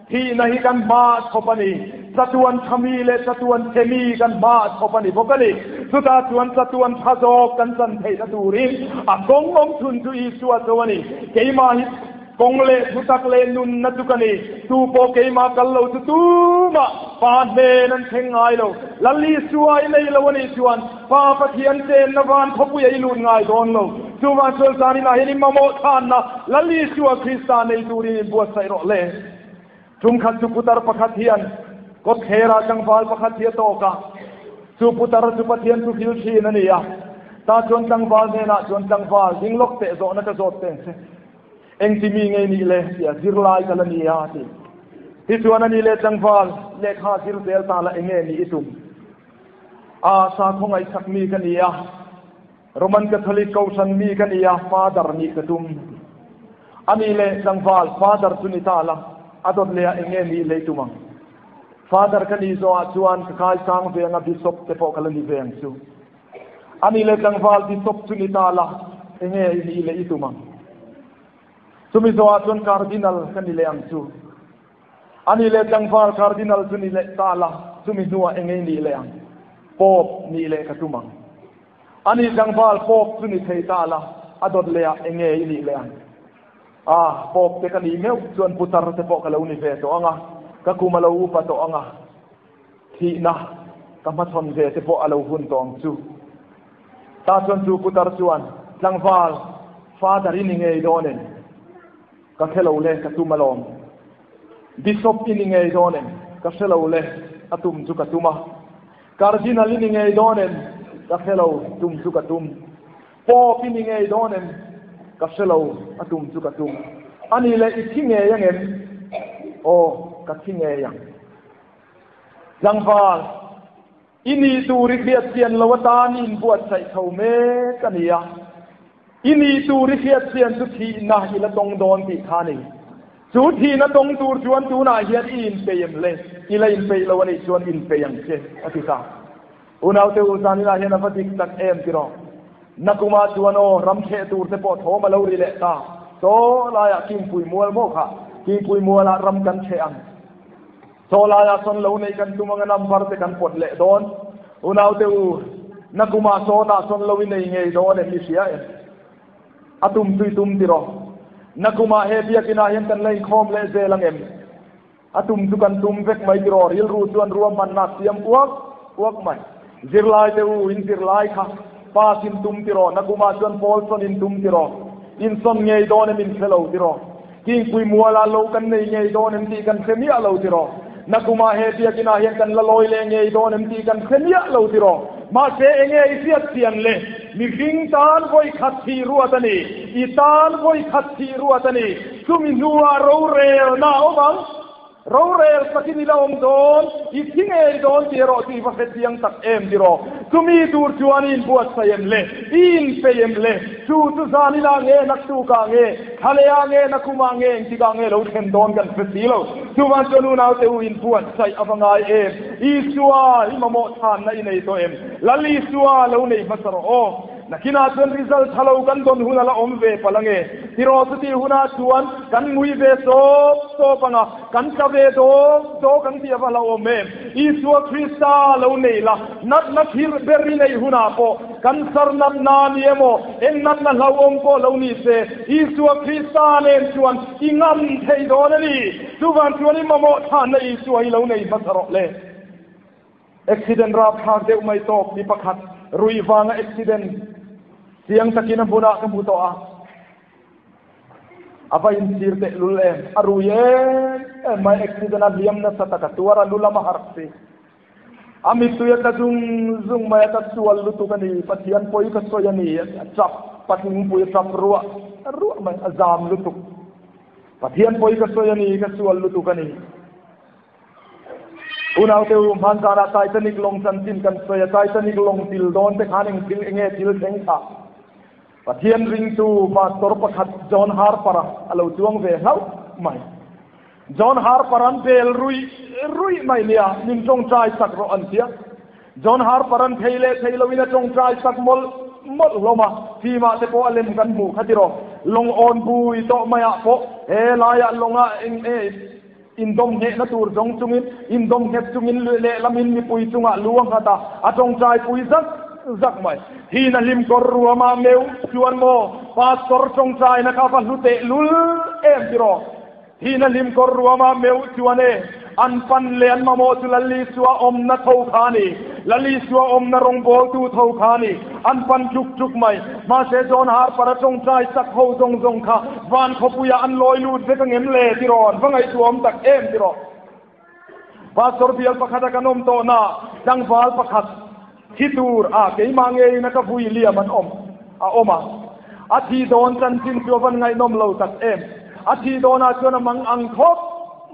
Thihna hi kan hma chhawp a ni. Chatuan tha mi leh chatuan chhe mi kan hma chhawp a ni bawk a ni. Chutah chuan chatuan tha zawk kan chan theihna turin a kawng awm chhun chu Isua cho a ni. Keimah hi kawng leh thutak leh nunna chu ka ni. Tu pawh keimah kal lo chu tumah Pa hnen an thleng ngai lo. Lal Isua i nei lo a nih chuan Pa Pathian chenna van khawpui a i lut ngai dawn lo. Chuvang chuan zaninah hian i mamawh chhanna Lal Isua Krista nei turin inbuatsaih rawh le. Tumkhat chu putar pakhat hian kawtthlerah tlangval pakhat hi a tawk a. Chu putar chu Pathian thu hil thin a ni a. Tah chuan tlangval hnenah chuan tlangval ding lawk teh zawhna ka zawt teng che. Engti mi ngei nih le tia zirlai ka la ni a ti. Tichuan a ni le tlangval lehkha zir zel ta la enge nih i tum? A sakhaw ngaihsak mi ka ni a, Roman Catholic Kohhran mi ka ni a, Father nih ka tum. A nih leh tlangval, Father chu ni ta la, a dawt leh ah enge nih lei tum ang? Father ka nih zawh ah chuan ka kaisang ve ang a, Bishop te pawh ka la ni ve ang chu. A nih leh tlangval, Bishop chu ni ta la, enge i nih leh i tum ang? Chumi zawh ah chuan Cardinal ka ni leh ang chu. A nih leh tlangval Cardinal chu ni leh ta la, chumi hnuah eng ei nih leh ang? Pope nih leh ka tum ang. A nih tlangval Pope chu ni thei ta la, a dawt lehah eng nge i nih leh ang? Ah, Pope te ka nih meuh chuan putar te pawh ka lo ni ve tawh ang a, ka kum a lo upa tawh ang a, thihna ka hmachhawn ve te pawh a lo hun tawh ang chu. Tah chuan chu putar chuan, Tlangval, Father i ni ngei dawn em? Ka hre lo le, ka tum alawm. Bishop i ni ngei dawn em? Ka hre lo le, a tum chu ka tum a. Cardinal i ni ngei dawn em? Ka hre lo, tum chu ka tum. Pope i ni ngei dawn em? Ka hre lo, a tum chu ka tum. A nih leh i thi ngei ang em? Aw, ka thi ngei ang. Tlangval, I nih tur i hriat chian lo atan i inbuatsaih chho mek a ni a. I nih tur i hriat chian chu thihna i la tawng dawn tih kha a ni. Chu thihna tawng tur chuan tunah hian i inpeih em le? I la inpeih lo a nih chuan inpeih ang che, a ti ta. Unaute u, zaninah hian a va dik tak em tiraw? Nakumah chuan aw, ram thleh tur te pawh thawm a lo ri leh ta. Chaw laiah Kingpui mual maw kha? Kingpui mualah ram kan thleh ang. Chaw laiah sawn lo neih kan tum anga number te kan pawt leh dawn. Unaute u, nakumah sawtah sawn lo i nei ngei dawn em i hria em? A tum chu i tum tiraw? Nakumah he biakinah hian kan la inkhawm leh zel ang em? A tum chu kan tum vek mai tiraw? Rilru chuan ruahmanna a siam uak uak mai. Zirlaite u, in zirlai kha pass in tum tiraw? Nakumah chuan pawl sawn in tum tiraw? In sawn ngei dawn em in hre lo tiraw? Kingpui mualah lo kan nei ngei dawn em tih kan hre miah lo tiraw? Nakumah he biakinah hian kan la lawi leh ngei dawn em tih kan hre miah lo tiraw? Mahse enge i hriat chian le? Mihring tan vawi khat thih ruat a ni. I tan vawi khat thih ruat a ni. Chumi hnuah rorelna a awm ang. Rorel takin i la awm dawn, i thi ngei dawn tih erawh chu i va hre chiang tak em tiraw? Chumi tur chuan i inbuatsaih em le? I inpeih em le? Chu chu zan inah nge, naktukah nge, thlalehah nge, nakumah nge, engtikah nge lo thlen dawn kan hre si lo. Chuvang chuan unaute u inbuatsaih a va ngai em? Isua, i mamawh chhanna i nei tawh em? Lal Isua lo nei hmasa rawh aw. Nakinah chuan result tha lo kan dawn hun a la awm ve palh ange. Tiraw chutih hunah chuan kan ngui ve sawp sawp ang a, kan tla ve dawk dawk ang tih a va hlauhawm em? Isua Krista lo nei la, natna thil ber i neih hunah pawh cancer natna ni emaw, eng natna hlauhawm pawh lo ni se, Isua Krista nen chuan i ngam thei dawn a ni. Chuvang chuan i mamawh chhanna Isua hi lo nei hmasa rawh le. Accident rapthlak deuh mai tawk mi pakhat ruih vanga accident chiang takin a hmunah ka hmu tawh a, a va inchhir teh lul em, a rui em em mai accident a hliam nasa tak a tuar a lu lam a harh si, a mittui a tla zung zung mai a ka sual lutuk a ni, Pathian pawi ka sawi a ni, a tap patling pui a tap ruah ruah mai, a zam lutuk, Pathian pawi ka sawi a ni, ka sual lutuk a ni. Unaute u, hmanzanah Titanic lawng chanchin kan sawi a, Titanic lawng til dawn te khan eng thil enge thil thleng kha? Pathian ringtu pastor pakhat John Harper-a a lo chuang ve hlauh mai. John Harper-a'n bel ruih ruih mai nia, min tawngtai sak rawh an tia. John Harper-a'n thei leh thei loin a tawngtai sak mawlh mawlh hlawm a, fimah te pawh a lem kan hmuh kha tiraw. Lawng awn bui tawh maiah pawh he laiah lawngah eng e Indawm nghehna tur zawng chungin, indawm nghet chungin lehlamin mipui chungah lu a nghat a, a tawngtai pui zak zak mai. Hi na hlim kawr ruamah meuh chuan maw Pastor tawngtaina kha va hlu teh lul em tiraw? Hi na hlim kawr ruamah meuh chuan e, an pan leh an mamawh chu Lalisua awmna tho kha a ni. Lalisua awmna rawngbawltu tho kha a ni. An pan ṭuk ṭuk mai. Mahse John Harper-a tawngtai sak ho zawng zawng kha van khawpuiah an lawi lut vek ang em le tiraw? An va ngaihtuahawm tak em tiraw? Pastor bial pakhata kan awm tawhna tlangval pakhat thi tur a keimah ngeiin a ka vui liam an awm a awm a. A thi dawn chanchin chu a van ngaihnawm lo tak em. A thi dawnah chuan a mang ang khawp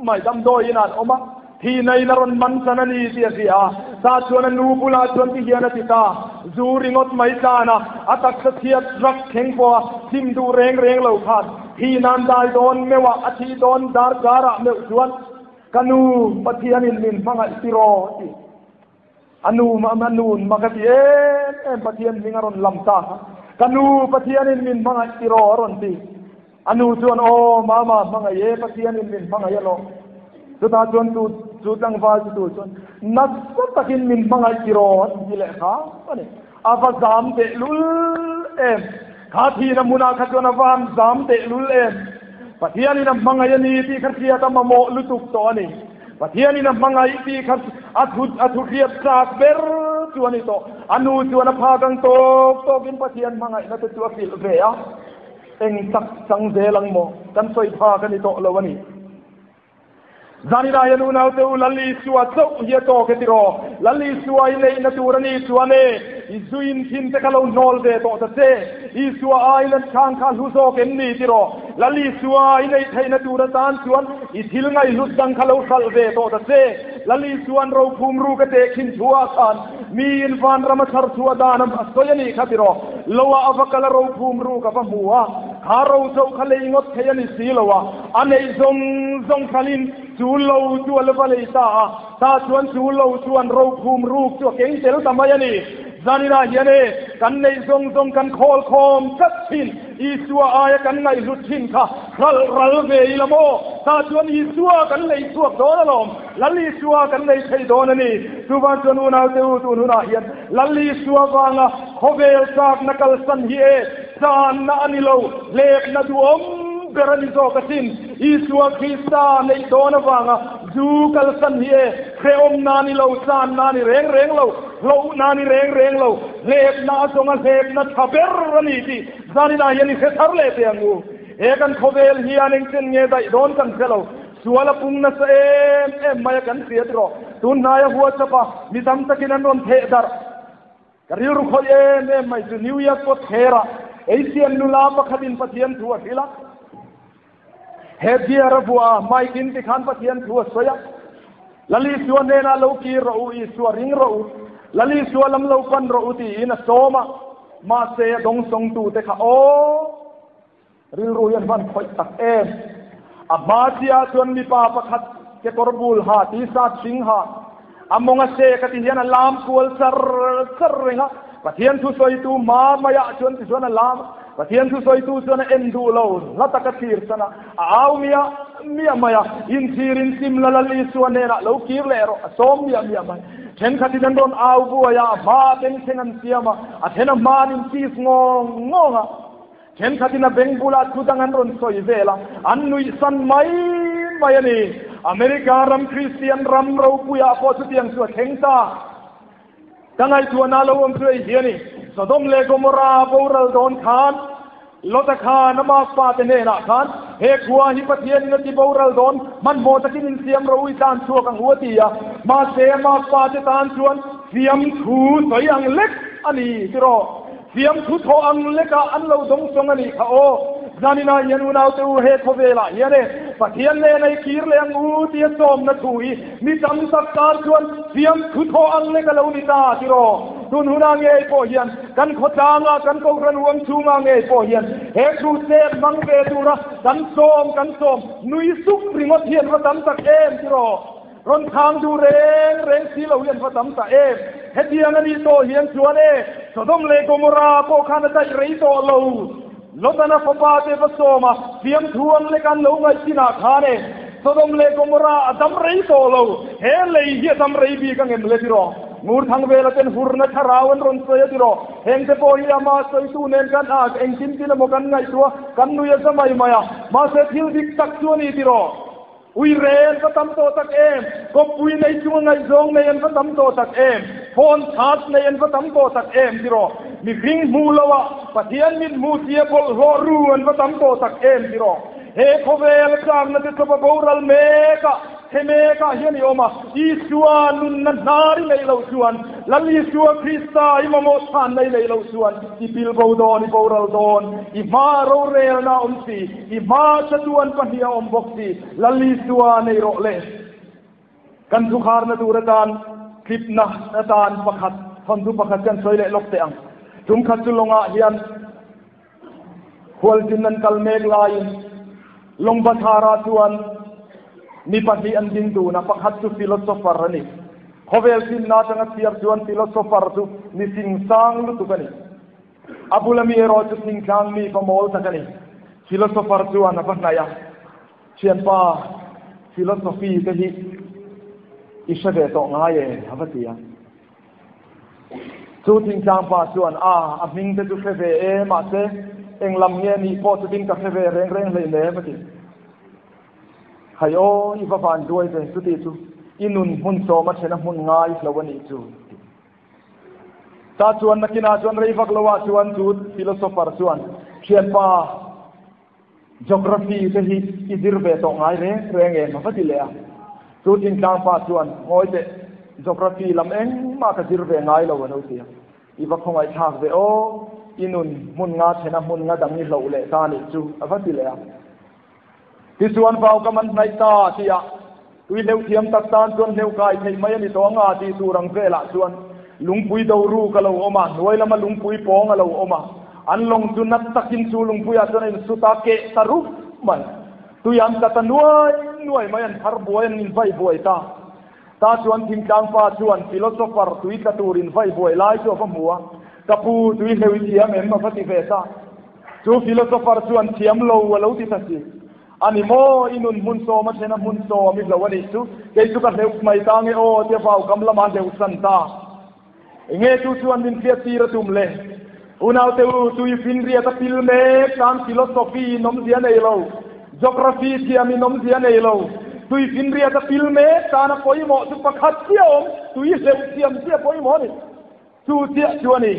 mai damdawiin an awm a. Thi naiin a rawn man chan a ni tih a hria a, tah chuan a nu bulah chuan ti hian a ti ta, Zu ringawt mai tlan a, a taksa chhiat rak thleng pawh a thim duh reng reng lo khan thi nan dai dawn meuh a, a thih dawn dar karah meuh chuan ka nu Pathianin min hmangaih tiraw a ti. A nu a nun mak a ti em em Pathian hming a rawn lam ta kha, ka nu Pathianin min hmangaih tiraw a rawn ti. A nu chuan, Aw, mama, hmangaih e, Pathianin min hmangaih alawm. Chutah chuan tu chu tlangval chu tu chuan, Nasa takin min hmangaih tiraw a ti leh kha a ni. A va zam tehlul em! Kha thihna hmunah kha chuan a va han zam tehlul em! Pathianin a hmangaih a ni tih kha hriat a mamawh lutuk tawh a ni. Pathianin a hmangaih tih kha a thu a thu hriat chak ber chu a ni tawh. A nu chuan a phak ang tawk tawkin Pathian hmangaihna te chu a hrilh ve a. Eng tak chang zel ang maw? Kan sawi phak a ni tawh lo a ni. Zanina hian unaute u Lal Isua chauh hi a tawk e tiraw? Lal Isua i neihna tur a ni chuan e, i zuin thin te kha lo hnawl ve tawh ta che. Isua aiin an chhang kha hlu zawk em ni tiraw? Lal Isua i neih theihna tur atan chuan i thil ngaihhlut dang kha lo hralh ve tawh ta che. Lal Isua'n rophum ruk a tehkhin thuah khan Miin vanram a chhar chhuah dan a sawi a nih kha tiraw? Loah a va kal a rophum ruk a va hmu a, kha ro chauh kha lei ngawt thei a ni si lo a, a neih zawng zawng thalin chu lo chu a la va lei ta a, tah chuan chu lo chuan rophum ruk chu a keng tel ta mai a ni. Zaninah hian e, kan neih zawng zawng kan khawl khawm tlat thin, Isua aia kan ngaihhlut thin kha hralh ral ve ila maw? Tah chuan Isua kan lei chhuak dawn alawm. Lal Isua kan nei thei dawn a ni. Chuvang chuan unaute u tun hunah hian Lal Isua vanga khawvel chakna kalsan hi e channa a ni lo, hlekna duhawm ber a ni zawk asin. Isua Krista neih dawn avanga zu kalsan hi e hrehawmna a ni lo, channa a ni reng reng lo, hlauhna a ni reng reng lo, hlekna a zawnga hlekna tha ber a ni tih zaninah hian i hre thar leh teh ang u. He kan khawvel hian engchen nge daih dawn kan hre lo. Sual a pung nasa em em mai a kan hria tiraw? Tun hnaia WhatsApp a mi tam takin an rawn theh darh. Ka rilru khawih em em mai chu New York kawt thlerah Asian nula pakhatin Pathian thu a hrilh a. He beer a vuah a, mic in tikhan Pathian thu a sawi a. Lal Isua hnenah lo kir rawh u, Isua ring rawh u, Lal Isua lam lo pan rawh u tiin a sawm a. Mahse a dawngsawngtute kha aw! Rilru hian van khawih tak em! A hma chiah chuan mipa pakhat kekawr bul ha, t-shirt hring ha, a mawng a sek a ti hian a lam kual char char reng a. Pathian thusawitu hma maiah chuan tichuan a lam a, Pathian thusawitu chuan a en duh lo, hla taka thlir san a, a au miah miah mai a, Inchhir in sim la Lal Isua hnenah lo kir leh rawh, a sawm miah miah mai. Thenkhatin an rawn au buai a, a hma bengchheng an siam a, a then a hma an inchis ngawng ngawng a. Thenkhatin a beng bulah thu dang an rawn sawi vel a, an nuihsan mai mai a ni. America ram Kristian ram ropuiah pawh chutiang chu a thleng ta. Ka ngaihtuahna lo awm chu hei hi a ni, Sodom leh Gomorrah boral dawn khan Lota khan a makpa te hnenah khan, He khua hi Pathianin a ti boral dawn, hmanhmawh takin insiam ro i tlan chhuak ang u a ti a. Mahse a makpa te tan chuan fiamthu sawi ang lek a ni tiraw? Fiamthu thawh ang lekah an lo dawng sawng a nih kha aw. Zaninah hian unaute u he khawvelah hian e Pathian nen a i kir leh ang u tia sawmna thu hi mi tam tak tan chuan fiamthu thawh ang lek a lo ni ta tiraw. Tun hunah ngei pawh hian kan khawtlangah kan kohhran huang chhungah ngei pawh hian he thu chet hmang ve tura kan sawm kan sawm nui suk ringawt hian va tam tak em tiraw. Rawn thang duh reng reng si lo hi an va tam ta em? Hetiang a nih tawh hian chuan e, Sodom leh Gomorrah pawh khan a daih rei tawh lo. Lotana fapa te va sawm a, fiamthu ang lek an lo ngaih chinah khan e, Sodom leh Gomorrah a dam rei tawh lo. He lei hi a dam rei bik ang em le tiraw? Ngur thang vela ten hurna thlarau an rawn sawi a tiraw? Heng te pawh hi amah sawitu nen kan ak, engtin tin emaw kan ngaihtuah, kan nui a za mai mai a. Mahse thil dik tak chu a ni tiraw? Ui rel va tam tawh tak em? Kawppui nei chunga ngaihzawng nei an va tam tawh tak em? Phone charge nei an va tam tawh tak em tiraw? Mihring hmuh loh ah Pathian mit hmuh tia bawlhhlawh ru an va tam tawh tak em tiraw? He khawvel chakna te chawpa boral mek ah he mek ah hian i awm a, Isua nunna hnar i neih loh chuan, Lal Isua Krista i mamawh chhanna i neih loh chuan i pilbo dawn, i boral dawn, i hma rorelna a awm si. I hma chatuan pahnih a awm bawk si, Lal Isua nei rawh le. Kan thukharna tur atan tlipna atan pakhat, thawnthu pakhat kan sawi leh lawk teh ang. Tum khat chu lawngah hian khualzin an kal mek laiin lawng bathlarah chuan mi pahnih an ding dun a, pakhat chu philosopher a ni. Khawvel finna atanga chhiar chuan philosopher chu mi fing sang lutuk a ni. A bula mi erawh chu thingtlang mi pamawl tak a ni. Philosopher chuan a va hnaih a, Thianpa, philosophy te hi i hre ve tawh ngai e, a va ti a. Chu thingtlang pa chuan, A, a hming te chu hre ve e, mahse eng lam nge nih pawh chutin ka hre ve reng reng hleinem, a ti. Hai aw, i va van duai ve, chuti chu i nun hmun sawm a then a hmun ngai hlo a nih chu, a ti. Ta chuan nakinah chuan rei vak loah chuan chu philosopher chuan thianpa geography te hi i zir ve tawh ngai reng reng em a va ti leh a. Chu thingtlangpa chuan ngawi teh geography lam engmah ka zir ve ngai lo a lo ti a. I va khawngaihthlak ve aw, i nun hmun nga thena hmun nga dang i hloh leh ta nih chu a va ti leh a. Tichuan vau ka man hnaih ta ti a, tui hleuh thiam tak tan chuan hleuh kai theih mai a ni tawh anga tih tur ang velah chuan lungpui do ruk a lo awm a, hnuai lama lungpui pawng a lo awm a, an lawng chu nat takin chu lungpuiah chuan a insut a, keh ta rup mai. Tui an tla ta nuai nuai mai, an phar buai, an invai buai ta. Ta chuan thingtlang pa chuan philosopher tui tla tur invai buai lai chu a va hmu a, Ka pu, tui hleuh i thiam em? a va ti ve ta. Chu philosopher chuan thiam lo a lo ti ta si. A ni maw, i nun hmun sawm a then a hmun sawm i hlo a nih chu, kei chu ka hleuh mai ta nge aw tia vau kam lama hleuh san ta. Enge chu chuan min hriat tir a tum le? Unaute u, tui finriat a pil mek tan philosophy in awmzia nei lo, geography thiam in awmzia nei lo, tui finriat a pil mek tan a pawimawh chu pakhat chiah awm, tui hleuh thiam chiah pawimawh a ni. Chu chiah chu a ni.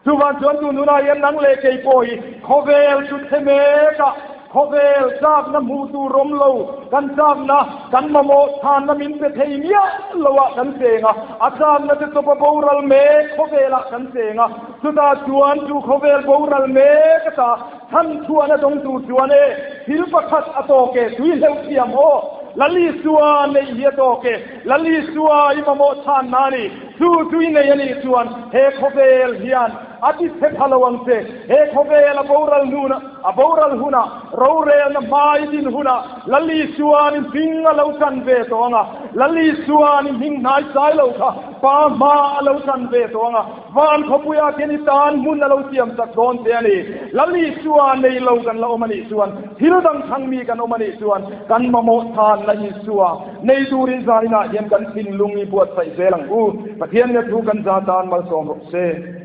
Chuvang chuan tun hunah hian nang leh kei pawh hi khawvel chu thle mek a. Khawvel châkna hmuh tur awm lo, kan châkna, kan mamawh chhanna min pe thei miah lo ah kan cheng a, a châkna te chawpa boral mek khawvelah kan cheng a, chutah chuan chu khawvel boral mek ata chhan chhuahna dawng tur chuan e, thil pakhat a tawk e, tui hleuh thiam aw, Lalisua neih hi a tawk e, Lalisua i mamawh chhanna a ni, chu tui nei a nih chuan he khawvel hian a ti chhe pha lo ang che, he khawvel a boral hnuna a boral hunah rorelna hmai din hunah Lalisuanin hming a lo chan ve tawh ang a, Lalisuanin hming hnai sai lo kha pa hma a lo chan ve tawh ang a, van khawpuia khian i tan hmun a lo siam chak dawn che a ni. Lalisua nei lo kan la awm a nih chuan, thil dang thlang mi kan awm a nih chuan kan mamawh chhanna Isua nei turin zaninah hian kan thinlung i buatsaih zel ang u. Pathian nia thu kan za tan malsawm rawh se.